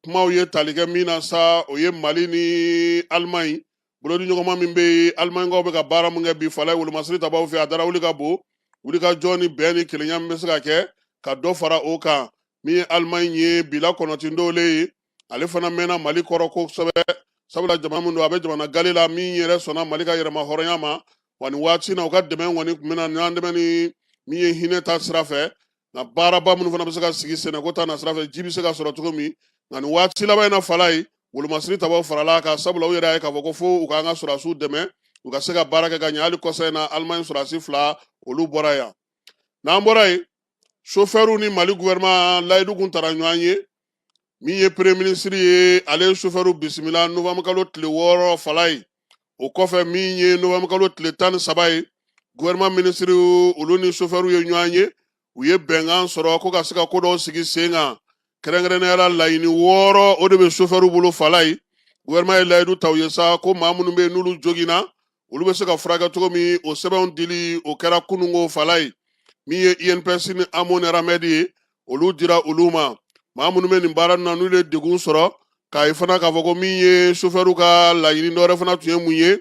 Kumaw ye tali kɛ min na sa, o ye Mali ni Alimaɲi bolodi ɲɔgɔnma min bɛ yen, Alimaɲikaw bɛ ka baara min kɛ bi, Falaye, wolomasiri tabaw fɛ, a dara wuli ka bon, wulikajɔ ni bɛn ni kelenya min bɛ se ka kɛ ka dɔ fara o kan. Min ye Alimaɲi ye, Bila Kɔnɔtindole ye, ale fana mɛnna Mali kɔrɔ kosɛbɛ, sabula jamana min don, a bɛ jamana gale la min yɛrɛ sɔnna Mali ka yɛrɛma hɔrɔnya ma. Wa nin waati na, u ka dɛmɛ kɔni tun bɛna ɲɔgɔn dɛmɛ ni min ye hinɛ ta sira fɛ. Nka baaraba minnu fana bɛ se ka sigi sɛnɛko ta nasira fɛ, ji bɛ se ka sɔrɔ cogo min. Nka nin waati laban in na, Falaye, wolomasiri tabaw farala a kan, sabula u yɛrɛ y'a ye k'a fɔ ko fo u k'an ka sɔrɔdasiw dɛmɛ u ka se ka baara kɛ ka ɲɛ. Hali kɔsa in na, Alimaɲi sɔrɔdasi 2 olu bɔra yan. N'an bɔra yen, sofɛriw ni Mali gouvernement layidu kun tara ɲɔgɔn ye. Min ye premier ministre ye, ale ye sofɛriw bisimila novembre kalo tile 6, Falaye. O kɔfɛ, min ye novembre kalo tile 13 ye, gouvernement ministre olu ni sofɛriw ye ɲɔgɔn ye. U ye bɛnkan sɔrɔ ko ka se ka ko dɔw sigi sen kan, kɛrɛnkɛrɛnnenya la laɲini 6, o de bɛ sofɛriw bolo, Falaye. Gouvernement ye layidu ta u ye sa ko maa minnu bɛ yen n'olu joginna, olu bɛ se ka furakɛ cogo min. O sɛbɛnw dili o kɛra kununko, Falaye. Min ye INPS ni AMO ni RAMED ye, olu dira olu ma. Maa minnu bɛ nin baara na, n'olu ye degun sɔrɔ, k'a ye fana k'a fɔ ko min ye sofɛriw ka laɲini dɔwɛrɛ fana tun ye mun ye,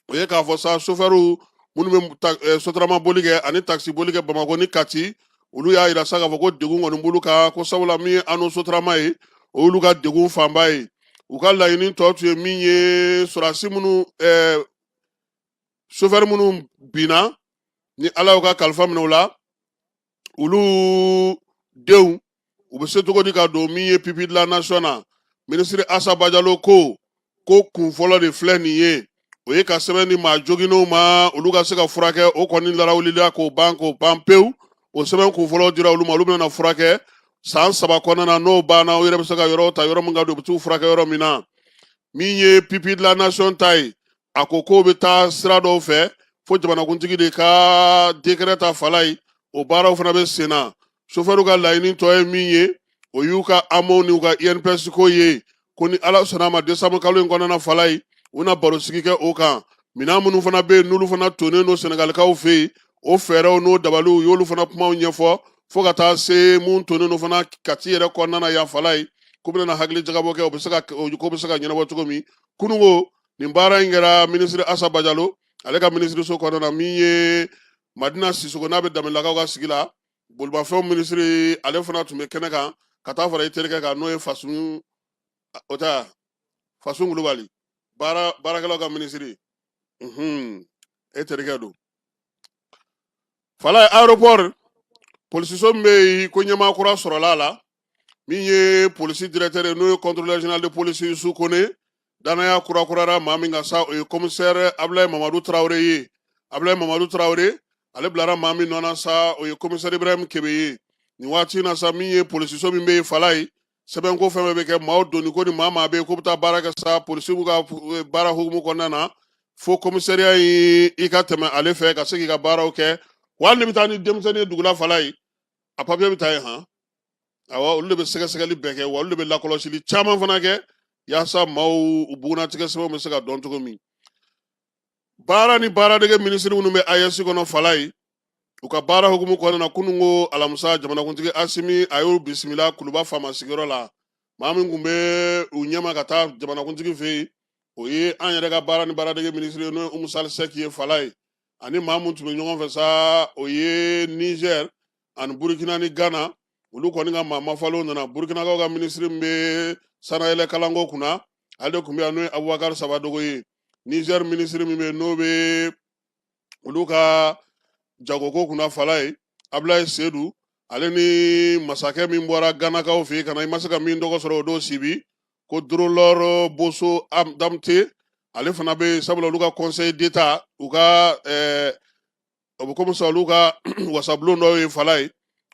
o ye k'a fɔ sa sofɛriw minnu bɛ sotarama boli kɛ ani takisi boli kɛ Bamakɔ ni Kati, olu y'a yira sa k'a fɔ ko degun kɔni b'olu kan, ko sabula min ye ANO sotarama ye, o y'olu ka degun fanba ye. U ka laɲini tɔ tun ye min ye, sɔrɔdasi minnu, sofɛri minnu binna ni Ala y'u ka kalifa minɛ u la, olu denw u bɛ se cogo di ka don min ye pupille de la nation na. Minisiri Asa Bajalo ko kun fɔlɔ de filɛ nin ye, o ye ka sɛbɛn di maa joginnenw ma, olu ka se ka furakɛ. O kɔni larawulila k'o ban pewu. O sɛbɛn kun fɔlɔ dira olu ma, olu bɛna furakɛ san 3 kɔnɔna na. N'o banna, u yɛrɛ bɛ se ka yɔrɔ ta yɔrɔ min ka don, u bɛ t'u furakɛ yɔrɔ min na. Min ye pupille de la nation ta ye, a ko k'o bɛ taa sira dɔw fɛ fo jamanakuntigi de ka décret ta, Falaye. O baaraw fana bɛ sen na. Sofɛriw ka laɲini tɔ ye min ye, o y'u ka AMO n'u ka INPS ko ye, ko ni Ala sɔnna a ma, décembre kalo in kɔnɔna, Falaye, u na barosigi kɛ o kan. Minɛn minnu fana bɛ yen n'olu fana tonnen don Sɛnɛgalikaw fɛ yen, o fɛɛrɛw n'o dabaliw, u y'olu fana kumaw ɲɛfɔ, fo ka taa se mun tonnen don fana Kati yɛrɛ kɔnɔna na yan, Falaye, ko bɛna hakili jagabɔ kɛ, o bɛ se ka o ko bɛ se ka ɲɛnabɔ cogo min. Kununko nin baara in kɛra minisiri Asa Bajalo ale ka minisiriso kɔnɔna na. Min ye Madina Sisoko, n'a bɛ Danbelelakaw ka sigi la, bolimafɛnw minisiri, ale fana tun bɛ kɛnɛ kan ka taa fara i terikɛ kan, n'o ye Fasun, o tɛ Fasun Kulubali, baarakɛlaw ka minisiri, e terikɛ don, Falaye. Aéroport polisiso min bɛ yen, ko ɲɛmaa kura sɔrɔla a la. Min ye polisi directeur ye, n'o ye contrôleur général de police Yusu Kone, danaya kurakurara maa min ka sa, o ye commissaire Abulaye Mamadu Tarawele ye. Abulaye Mamadu Tarawele, ale bilara maa min nɔ na sa, o ye commissaire Ibrahim Kebe ye. Nin waati in na sa, min ye polisiso min bɛ yen, Falaye, sɛbɛnko fɛn fɛn bɛ kɛ, maaw donni ko ni maa maa bɛ yen ko bɛ taa baara kɛ sa polisiw ka baara hukumu kɔnɔna na, fo commissariat in i ka tɛmɛ ale fɛ ka se k'i ka baaraw kɛ. Wa hali ni bɛ taa ni denmisɛnnin ye dugu la, Falaye, a papiye bɛ taa yen han. Awɔ, olu de bɛ sɛgɛsɛgɛli bɛɛ kɛ, wa olu de bɛ lakɔlɔsili caman fana kɛ yaasa maaw u bugunnatigɛ sɛbɛnw bɛ se ka dɔn cogo min. Baara ni baaradege minisiri minnu bɛ AES kɔnɔ, Falaye, u ka baara hukumu kɔnɔna na, kunun ko alamisa, jamanakuntigi Asimi a y'u bisimila Kuluba faama sigiyɔrɔ la. Maa min tun bɛ u ɲɛma ka taa jamanakuntigi fɛ yen, o ye an yɛrɛ ka baara ni baaradege minisiri ye, n'o ye Umu Sali Sɛki ye, Falaye. Ani maa mun tun bɛ ɲɔgɔn fɛ sa, o ye Niger ani Burukina ni Ghana, olu kɔni ka maa mafalenw nana. Burukinakaw ka minisiri min bɛ sanayɛlɛ kalanko kunna, ale de tun bɛ yan, n'o ye Abubakar Sabadogo ye. Niger minisiri min bɛ yen, n'o bɛ olu ka jagoko kunna, Falaye, Abulaye Sedu, ale ni masakɛ min bɔra Ganakaw fɛ yen ka na, i ma se ka min tɔgɔ sɔrɔ o don Sibi, ko Drolor Boso Damte, ale fana bɛ yen, sabula olu ka conseil d'état, u ka o bɛ komi sisan olu ka wasabulon dɔ ye, Falaye,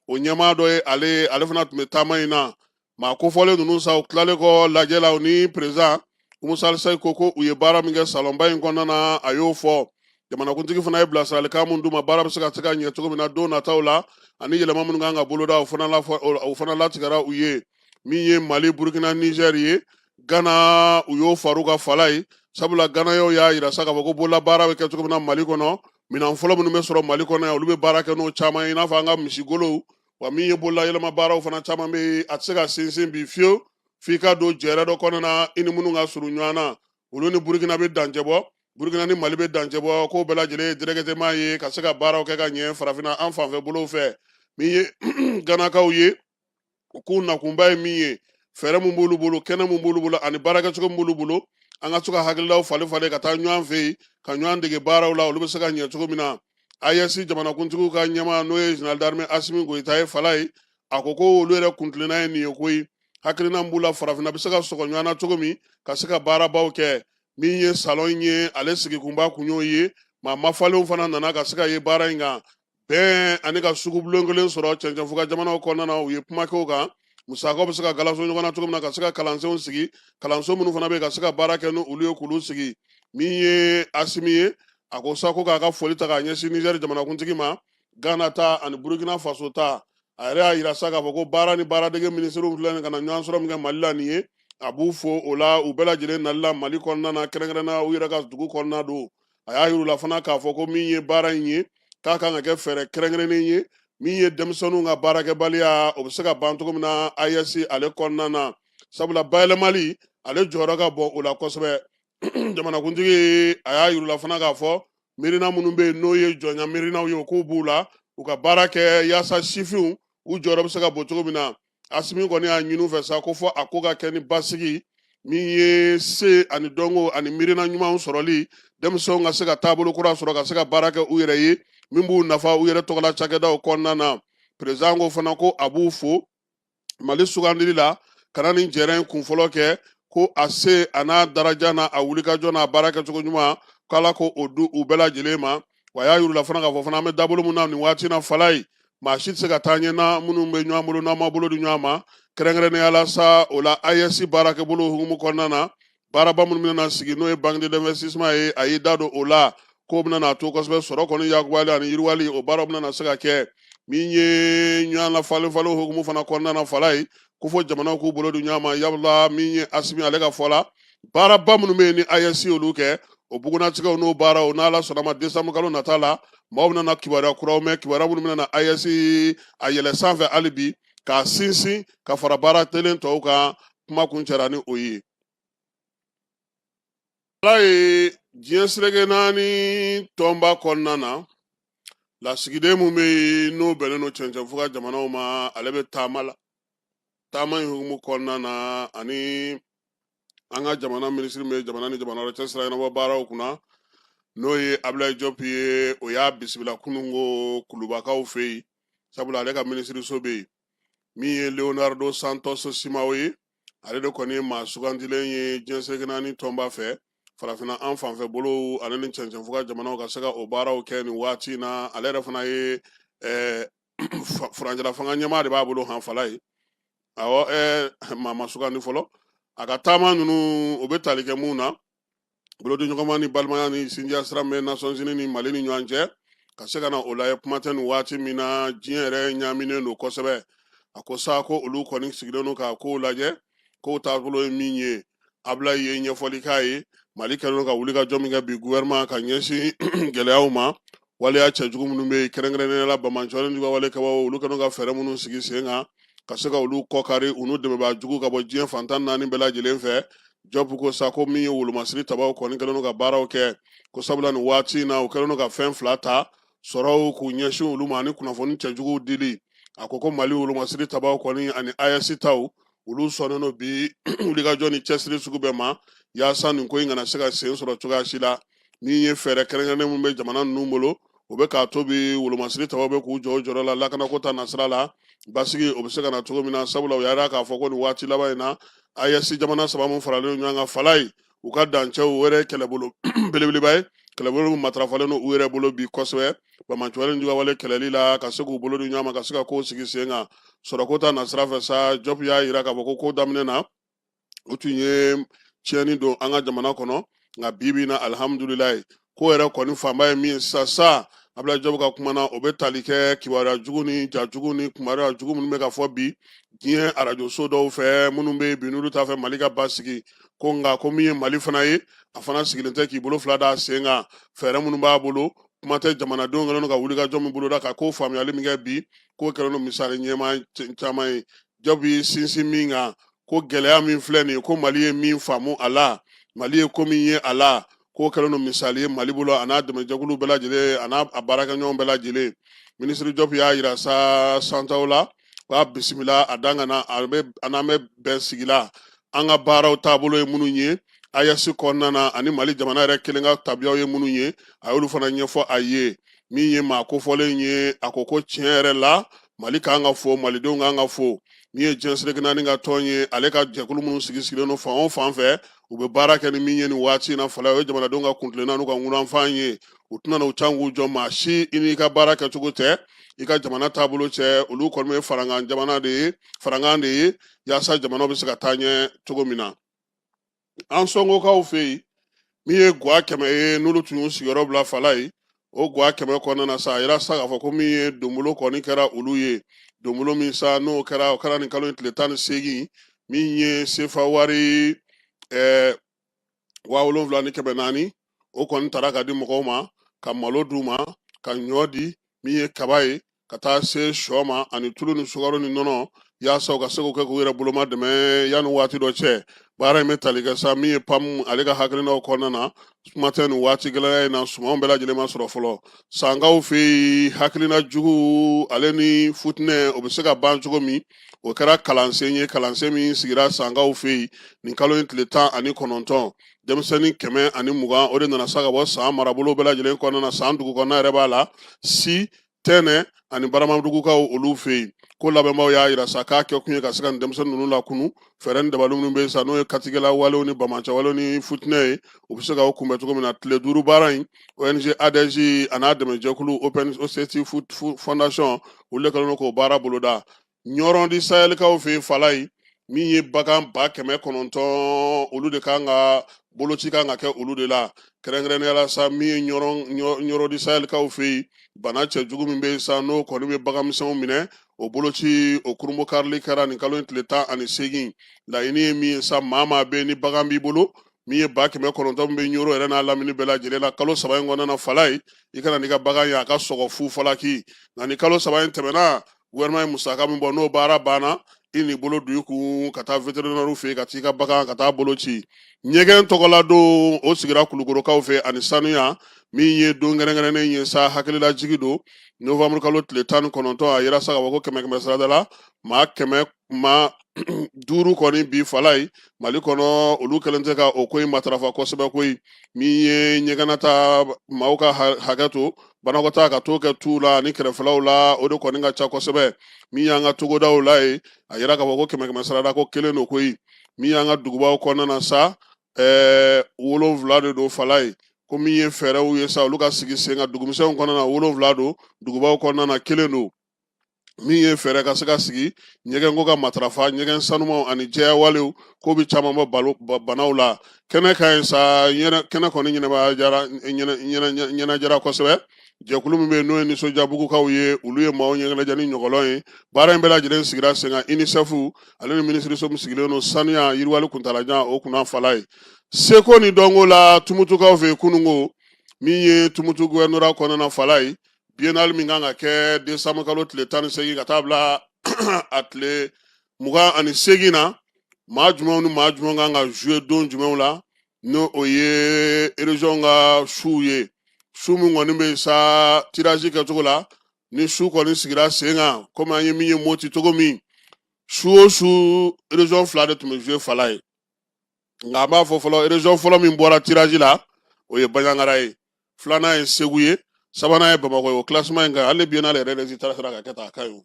o ɲɛmaa dɔ ye ale. Ale fana tun bɛ taama in na. Maa kofɔlen ninnu sa, u tilalen kɔ lajɛ la, u ni président Umu Sali Sɛki ko u ye baara min kɛ salonba in kɔnɔna na, a y'o fɔ. Jamanakuntigi fana ye bilasiralikan mun d'u ma, baara bɛ se ka ɲɛ cogo min na don nataw la, ani yɛlɛma minnu kan ka boloda, o fana la o fana latigɛra u ye. Min ye Mali, Burukina, Niger ye, Gana, u y'o far'u ka Falaye, sabula Ganayaw y'a yira sa k'a fɔ ko bololabaara bɛ kɛ cogo min na Mali kɔnɔ, minɛn fɔlɔ minnu bɛ sɔrɔ Mali kɔnɔ yan, olu bɛ baara kɛ n'o caman ye, i n'a fɔ an ka misigolow. Wa min ye bolola yɛlɛma baaraw fana caman bɛ yen, a tɛ se ka sinsin bi fiyewu f'i ka don jɛrɛ dɔ kɔnɔna na, i ni minnu ka surun ɲɔgɔn na. Olu ni Burukina bɛ dancɛ bɔ, Burukina ni Mali bɛ dancɛ bɔ, k'o bɛɛ lajɛlen ye directement ye ka se ka baaraw kɛ ka ɲɛ farafinna an fanfɛ bolow fɛ. Min ye Ganakaw ye, u k'u nakunba ye min ye, fɛɛrɛ mun b'olu bolo, kɛnɛ mun b'olu bolo, ani baarakɛcogo min b'olu bolo, an ka to ka hakililaw falen falen ka taa ɲɔgɔn fɛ yen ka ɲɔgɔn dege baaraw la, olu bɛ se ka ɲɛ cogo min na. AES jamanakuntigiw ka ɲɛmaa n'o ye général d'armée Asimi Goyita ye, Falaye, a ko ko olu yɛrɛ kuntilenna ye nin ye koyi. Hakilina b'u la, farafinna bɛ se ka sɔgɔ ɲɔgɔn na cogo min ka se ka baarabaw kɛ. Min ye salon ye, ale sigikunba kun y'o ye. Maa mafalenw fana nana ka se ka ye baara in kan. Bɛn ani ka sugubulon kelen sɔrɔ cɛncɛnfuga jamanaw kɔnɔna na, u ye kuma kɛ o kan. Musakaw bɛ se ka galaso ɲɔgɔn na cogo min na ka se ka kalansenw sigi, kalanso minnu fana bɛ yen ka se ka baara kɛ ni olu ye k'olu sigi. Min ye Asimi ye, a ko sa ko k'a ka foli ta k'a ɲɛsin Nizɛri jamanakuntigi ma, Gana ta ani Burukina Faso ta. A yɛrɛ y'a yira sa k'a fɔ ko baara ni baaradege minisiriw filɛ nin ka na ɲɔgɔn sɔrɔ min kɛ Mali la nin ye, a b'u fo o la, u bɛɛ lajɛlen nali la Mali kɔnɔna na, kɛrɛnkɛrɛnnenya u yɛrɛ ka dugu kɔnɔna don. A y'a yir'u la fana k'a fɔ ko min ye baara in ye, k'a kan ka kɛ fɛɛrɛ kɛrɛnkɛrɛnnen ye min ye denmisɛnninw ka baarakɛbaliya, o bɛ se ka ban cogo min na AES ale kɔnɔna na, sabula bayɛlɛmali ale jɔyɔrɔ ka bon o la kosɛbɛ. Jamanakuntigi a y'a yir'u la fana k'a fɔ miirina minnu bɛ yen n'o ye jɔnya miirinaw ye, o k'u b'u la, u ka baara kɛ yaasa sifinw u jɔyɔrɔ bɛ se ka bon cogo min na. Asimi kɔni y'a ɲini u fɛ sa ko fɔ a ko ka kɛ ni basigi min ye, se ani dɔnko ani miirina ɲumanw sɔrɔli, denmisɛnw ka se ka taabolo kura sɔrɔ ka se ka baara kɛ u yɛrɛ ye min b'u nafa u yɛrɛ tɔgɔla cakɛdaw kɔnɔna na. Perezidan ko fana ko a b'u fo Mali sugandili la ka na nin jɛrɛ in kunfɔlɔ kɛ, ko a se a n'a daraja n'a a wulikajɔ n'a baara kɛcogo ɲuman, k'Ala ko o di u bɛɛ lajɛlen ma. Wa a y'a yir'u la fana k'a fɔ fana an bɛ dabolo min na nin waati na, Falaye, maa si tɛ se ka taa ɲɛ na minnu bɛ ɲɔgɔn bolo n'an ma bolo di ɲɔgɔn ma, kɛrɛnkɛrɛnnenya la sa o la AES baarakɛbolo hukumu kɔnɔna na, baaraba minnu bɛna sigi n'o ye banque d'investissement ye, a y'i da don o la k'o bɛna n'a to kosɛbɛ sɔrɔ kɔni yakubali ani yiriwali, o baaraw bɛna se ka kɛ. Min ye ɲɔgɔn la falen falen hukumu fana kɔnɔna na, Falaye, ko fo jamanaw k'u bolo di ɲɔgɔn ma. Yabula min ye Asimi ale ka fɔ la, baaraba minnu bɛ yen ni AES olu kɛ, o bugunnatigɛw n'o baaraw, n'Ala sɔnna ma, décembre kalo nata la, maaw bɛna na kibaruya kuraw mɛn, kibaruya minnu bɛna na AES a yɛlɛ sanfɛ hali bi k'a sinsin ka fara baara telen tɔw kan. Kuma kuncɛra ni o ye. Ala ye diɲɛ seleke naani tɔnba kɔnɔna na, lasigiden min bɛ yen n'o bɛnnen don cɛncɛnfuga jamanaw ma, ale bɛ taama la. Taama in hukumu kɔnɔna na, ani an ka jamana minisiri min bɛ jamana ni jamana wɛrɛ cɛ sira ɲɛnabɔ baaraw kunna, n'o ye Abulayi Jɔpu ye, o y'a bisimila kununko Kulubakaw fɛ yen, sabula ale ka minisiriso bɛ yen. Min ye Leonardo Santos Simao ye, ale de kɔni ye maa sugandilen ye diɲɛ seleke naani tɔnba fɛ, farafinna an fanfɛ bolow ale ni cɛncɛnfuga jamanaw ka se ka o baaraw kɛ nin waati in na. Ale yɛrɛ fana ye furancɛla fanga ɲɛmaa de b'a bolo han, Falaye. Awɔ, maa ma sugandi fɔlɔ. A ka taama ninnu, o bɛ tali kɛ mun na? Bolodiɲɔgɔnma ni balimaya ni sinjiya sira min bɛ Nations Unies ni Mali ni ɲɔgɔn cɛ, ka se ka na o lajɛ. Kuma tɛ nin waati min na diɲɛ yɛrɛ ɲaaminen don kosɛbɛ. A ko sa ko olu kɔni sigilen don k'a kow lajɛ, kow taabolo ye min ye. Abulayi ye ɲɛfɔli k'a ye Mali kɛlen don ka wuli ka jɔ min kɛ bi gouvernement ka ɲɛsin gɛlɛyaw ma, waleya cɛjugu minnu bɛ yen, kɛrɛnkɛrɛnnenya la banbaanciwale ni wale kɛbaaw, olu kɛlen don ka fɛɛrɛ minnu sigi sen kan ka se ka olu kɔkari, u n'u dɛmɛbaa jugu ka bɔ diɲɛ fan 14 bɛɛ lajɛlen fɛ. Jɔpu ko sa ko min ye wolomasiri tabaw kɔni kɛlen don ka baaraw kɛ, ko sabula nin waati in na u kɛlen don ka fɛn fila ta sɔrɔw k'u ɲɛsin olu ma ani kunnafoni cɛjuguw dili. A ko ko Mali wolomasiri tabaw kɔni ani AES taw, olu sɔnnen don bi wulikajɔ ni cɛsiri sugu bɛɛ ma yaasa nin ko in kana se ka sen sɔrɔ cogoya si la. Min ye fɛɛrɛ kɛrɛnkɛrɛnnen min bɛ jamana ninnu bolo, o bɛ k'a to bi wolomasiri tabaw bɛ k'u jɔ u jɔyɔrɔ la lakanako ta nasira la, basigi o bɛ se ka na cogo min na, sabula u y'a jira k'a fɔ ko nin waati laban in na, AES jamana saba min faralen ɲɔgɔn kan, Falaye, u ka dancɛw yɛrɛ kɛlɛbolo belebeleba ye, kɛlɛbolo min matarafalen don u yɛrɛ bolo bi kosɛbɛ banbaanciwale ni juguwale kɛlɛli la, ka se k'u bolo di ɲɔgɔn ma ka se ka kow sigi sen kan. Sɔrɔko ta nasira fɛ sa, Jɔpu y'a jira k'a fɔ ko ko daminɛ na, u tun ye tiɲɛni don an ka jamana kɔnɔ, nka bi bi in na, alihamudulilayi, ko yɛrɛ kɔni fanba ye min ye sisan sa, Abulayi Jɔpu ka kuma na, o bɛ tali kɛ kibaruya jugu ni ja jugu ni kibaruya jugu minnu bɛ ka fɔ bi diɲɛ arajoso dɔw fɛ, minnu bɛ bi n'olu t'a fɛ Mali ka basigi ko. Nka ko min ye Mali fana ye, a fana sigilen tɛ k'i bolo fila d'a sen kan. Fɛɛrɛ minnu b'a bolo, kuma tɛ jamanadenw kɛlen don ka wulikajɔ min boloda ka ko faamuyali min kɛ bi, k'o kɛlen don misali ɲɛmaa caman ye. Jɔpu y'i sinsin min kan, ko gɛlɛya min filɛ nin ye, ko Mali ye min faamu a la, Mali ye ko min ye a la, k'o kɛlen don misali ye Mali bolo, a n'a dɛmɛjɛkulu bɛɛ lajɛlen, a n'a baarakɛɲɔgɔn bɛɛ lajɛlen. Minisiri Jɔpu y'a yira sa Santaw la k'a bisimila a dangana, a bɛ a n'an bɛ bɛn sigi la an ka baaraw taabolo ye minnu ye AES kɔnɔna na, ani Mali jamana yɛrɛ kelen ka tabiyaw ye minnu ye, a y'olu fana ɲɛfɔ a ye. Min ye maa kofɔlen ye, a ko ko tiɲɛ yɛrɛ la, Mali kan ka fo, malidenw kan ka fo. Min ye diɲɛ seleke naani ka tɔn ye, ale ka jɛkulu minnu sigi sigilen don fan o fan fɛ, u bɛ baara kɛ ni min ye nin waati in na, Falaye, o ye jamanadenw ka kuntilenna n'u ka ŋunanfan ye. U tɛna u can k'u jɔ maa si i n'i ka baara kɛcogo tɛ, i ka jamana taabolo cɛ. Olu kɔni bɛ farankan jamana de ye, farankan de ye, yaasa jamana bɛ se ka taa ɲɛ cogo min na. An sɔngokaw fɛ yen, min ye gwa 100 ye, n'olu tun y'u sigiyɔrɔ bila, Falaye, o gwa 100 kɔnɔna na sa, a yira sa k'a fɔ ko min ye donbolo kɔni kɛra olu ye, donbolo min sa n'o kɛra, o kɛra nin kalo in tile 18, min ye sefa wari 7400, o kɔni tara ka di mɔgɔw ma, ka malo d'u ma, ka ɲɔ di, min ye kaba ye, ka taa se sɔ ma, ani tulu ni sukaro ni nɔnɔ, yaasa u ka se k'o kɛ k'u yɛrɛ boloma dɛmɛ yanni waati dɔ cɛ. Baara in bɛ tali kɛ sa min ye PAM ale ka hakilinaw kɔnɔna na. Kuma tɛ nin waati gɛlɛya in na, sumanw bɛɛ lajɛlen ma sɔrɔ fɔlɔ. Sankaw fɛ yen, hakilina jugu ale ni futinɛ, o bɛ se ka ban cogo min, o kɛra kalansen ye, kalansen min sigira sankaw fɛ yen nin kalo in tile 19. Denmisɛnnin 120, o de nana sa ka bɔ San marabolo bɛɛ lajɛlen kɔnɔna na. San dugu kɔnɔna yɛrɛ b'a la, Si Tɛnɛ ani Baramadugukaw olu fɛ yen. Ko labɛnbaw y'a yira sa k'a kɛ kun ye ka se ka nin denmisɛnnin ninnu lakunu. Fɛɛrɛ ni dabali minnu bɛ yen sa, n'o ye katigɛla walew ni bamancɛ walew ni futinɛ ye, u bɛ se ka o kunbɛn cogo min na. Tile 5 baara in, ONG ADEJ a n'a dɛmɛjɛkulu Open Society Foundation, olu de kɛlen don k'o baara boloda. Ɲɔrɔn di Sahɛlikaw fɛ yen, Falaye, min ye bagan 900,000, olu de kan ka boloci kan ka kɛ olu de la kɛrɛnkɛrɛnnenya la sa. Min ye Ɲɔrɔn di Sahɛlikaw fɛ yen, bana cɛjugu min bɛ yen sa, n'o kɔni bɛ bagan misɛnw minɛ, o boloci o kurunbonkarili kɛra nin kalo in tile 18. Laɲini ye min ye sa, maa maa bɛ ni bagan b'i bolo, min ye 900,000 min bɛ Ɲɔrɔ yɛrɛ n'a lamini bɛɛ lajɛlen la, kalo 3 in kɔnɔna na, Falaye, i ka na n'i ka bagan ye a ka sɔgɔ fu falaki. Nka ni kalo 3 in tɛmɛna, gouvernement ye musaka min bɔ, n'o baara banna, i n'i bolo don i kun ka taa vétérinaire fɛ yen ka t'i ka bagan ka taa bolo ci. Ɲɛgɛn tɔgɔla don, o sigira Kulukorokaw fɛ ani sanuya, min ye don kɛrɛnkɛrɛnnen ye sa, hakililajigi don, novembre kalo tile 19. A yira sa k'a fɔ ko kɛmɛ kɛmɛ sarada la, maa kɛmɛ maa duuru kɔni bi, Falaye, Mali kɔnɔ, olu kɛlen tɛ ka o ko in matarafa kosɛbɛ koyi. Min ye ɲɛgɛnnata, maaw ka hakɛ to, banakɔtaa ka t'o kɛ tuw la ani kɛrɛfɛlaw la, o de kɔni ka ca kosɛbɛ. Min y'an ka togodaw la ye, a yira k'a fɔ ko kɛmɛ kɛmɛ sarada ko kelen don koyi. Min y'an ka dugubaw kɔnɔna na sa, 7 de don, Falaye. Ko min ye fɛɛrɛw ye sa, olu ka sigi sen kan dugumisɛnw kɔnɔna na, 7 don, dugubaw kɔnɔna na, kelen don. Min ye fɛɛrɛ ka se ka sigi ɲɛgɛnko ka matarafa, ɲɛgɛn sanumaw ani jɛya walew ko bɛ caman bɔ balo banaw la. Kɛnɛ ka ɲi sa, kɛnɛ kɔni ɲɛnajɛra kosɛbɛ. Jɛkulu min bɛ yen, n'o ye nisɔndiyabugukaw ye, olu ye maaw ɲɛnajɛ ni ɲɔgɔlɔn ye. Baara in bɛɛ lajɛlen sigira sen kan UNICEF ale ni minisiriso min sigilen don sanuya yiriwali kuntalajan o kunna, Falaye. Seko ni dɔnko la, Tumutukaw fɛ yen kununko, min ye Tumutu gouvernorat kɔnɔna, Falaye, biennale min kan ka kɛ décembre kalo tile 18 ka taa bila a tile 28 na, maa jumɛnw ni maa jumɛnw kan ka jouer don jumɛnw la, n'o o ye région ka suw ye. Su min kɔni bɛ sa tirage kɛcogo la, ni su kɔni sigira sen kan, komi an ye min ye Moti cogo min, su o su région fila de tun bɛ jouer, Falaye. Nka an b'a fɔ fɔlɔ, région fɔlɔ min bɔra tirage la, o ye Banjagara ye, filanan ye Segu ye, sabanan ye Bamakɔ ye. O classement in kan, hali biennale yɛrɛ résultat sera ka kɛ tan, a ka ɲi.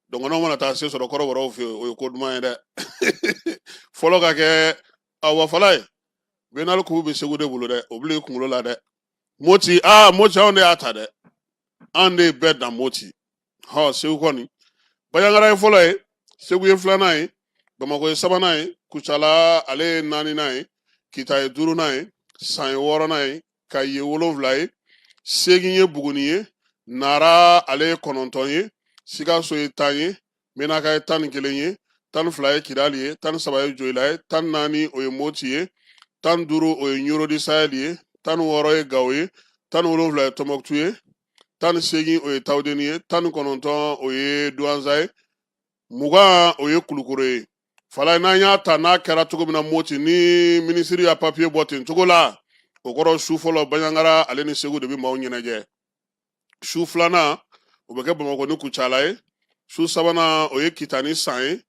Donc n'aw mana taa se sɔrɔ kɔrɔbɔrɔw fɛ yen, o ye ko duman ye dɛ. Fɔlɔ ka kɛ awa, Falaye, biennale coupe bɛ Segu de bolo dɛ, o bila i kunkolo la dɛ. Moti, aa Moti, anw de y'a ta dɛ, an de ye bɛɛ dan Moti. Hɔ, Segu kɔni, Banjagara ye fɔlɔ ye, Segu ye filanan ye, Bamakɔ ye sabanan ye, Kucala ale ye naaninan ye, Kita ye duurunan ye, San ye wɔɔrɔnan ye, Kayi ye wolonwula ye, seegin ye Buguni ye, Nara ale ye kɔnɔntɔn ye, Sikaso ye 10 ye, Menaka ye 11 ye, 12 ye Kidali ye, 13 ye Joyila ye, 14 o ye Moti ye, 15 o ye Ɲoro di Sahel ye, 16 ye Gawo ye, 17 ye Tɔnbɔkutu ye, 18 o ye Tawudeni ye, 19 o ye Duwanza ye, 20 o ye Kulukoro ye. Falaye, n'an y'a ta n'a kɛra cogo min na Moti, ni minisiri ya papiye bɔ ten cogo la, o kɔrɔ su fɔlɔ, Banjagara ale ni Segu de bɛ maaw ɲɛnajɛ. Su filanan, o bɛ kɛ Bamakɔ ni Kucala ye. Su sabanan, o ye Kita ni San ye.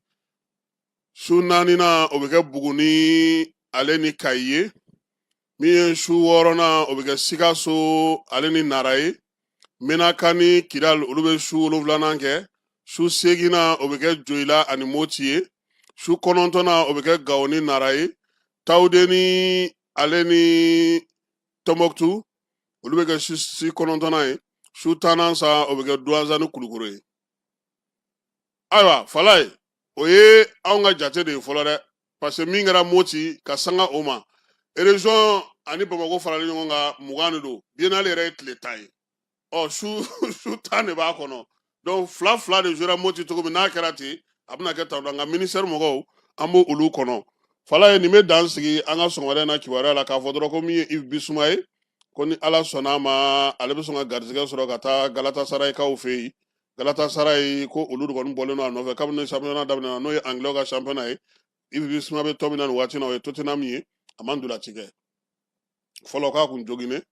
Su naaninan, o bɛ kɛ Buguni ale ni Kayi ye. Min ye su wɔɔrɔnan, o bɛ kɛ Sikaso ale ni Nara ye. Menaka ni Kidal, olu bɛ su wolonfilanan kɛ. Su seeginnan, o bɛ kɛ Joyila ani Moti ye. Su kɔnɔntɔnnan, o bɛ kɛ Gawo ni Nara ye. Tawudeni ale ni Tɔnbɔkutu, olu bɛ kɛ su kɔnɔntɔnnan ye. Su tannan sa, o bɛ kɛ Duwanza ni Kulukoro ye. Ayiwa Falaye, o ye anw ka jate de ye fɔlɔ dɛ, parce que min kɛra Moti ka sanga o ma, région ani Bamakɔ faralen ɲɔgɔn kan 20 de don. Biennale yɛrɛ ye tile 10 ye, ɔ su 10 de b'a kɔnɔ. Donc fila fila de jouera Moti cogo min n'a kɛra ten, a bɛna kɛ tan. Nka ministère mɔgɔw, an b'o olu kɔnɔ. Falaye, nin bɛ dan sigi an ka sɔgɔmada in na kibaruya la, k'a fɔ dɔrɔn ko min ye Yves Bissouma ye, ko ni Ala sɔnna a ma, ale bɛ sɔn ka garijɛgɛ sɔrɔ ka taa Galatasaraykaw fɛ yen. Galatasaray ko olu de kɔni bɔlen don a nɔfɛ kabini championnat daminɛna, n'o ye anglais ka championnat ye. Yves Bissouma bɛ tɔn min na nin waati in na, o ye Tottenham ye. A ma ntolanci kɛ fɔlɔ, k'a kun joginnen.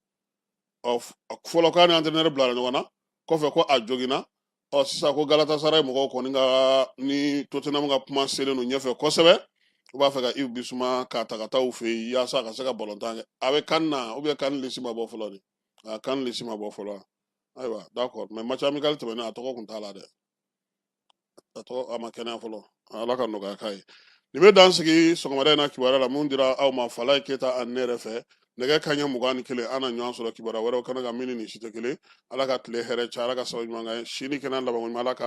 Ɔ fɔlɔ, k'a ni entraîneur bilara ɲɔgɔn na, kɔfɛ ko a joginna. Ɔ sisan ko Galatasaray mɔgɔw kɔni ka ni Tottenham ka kuma selen don ɲɛfɛ kosɛbɛ. U b'a fɛ ka Yves Bissouma k'a ta ka taa u fɛ yen yaasa a ka se ka balontan kɛ. A bɛ CAN na ou bien CAN liste ma bɔ fɔlɔ de? A CAN liste ma bɔ fɔlɔ. Ayiwa, d'accord, mais match amical tɛmɛnen, a tɔgɔ kun t'a la dɛ, a tɔgɔ a ma kɛnɛya fɔlɔ. Ala ka nɔgɔya k'a ye. Nin bɛ dan sigi sɔgɔmada in na kibaruya la mun dira aw ma Falaye Keyita ani ne yɛrɛ fɛ. Nɛgɛ kanɲɛ 21, an na ɲɔgɔn sɔrɔ kibaruya wɛrɛw kɛnɛ kan min ni nin si tɛ kelen. Ala ka tile hɛrɛ caya, Ala ka sababu ɲuman k'an ye. Si ni kɛnɛya labanko ɲuman, Ala ka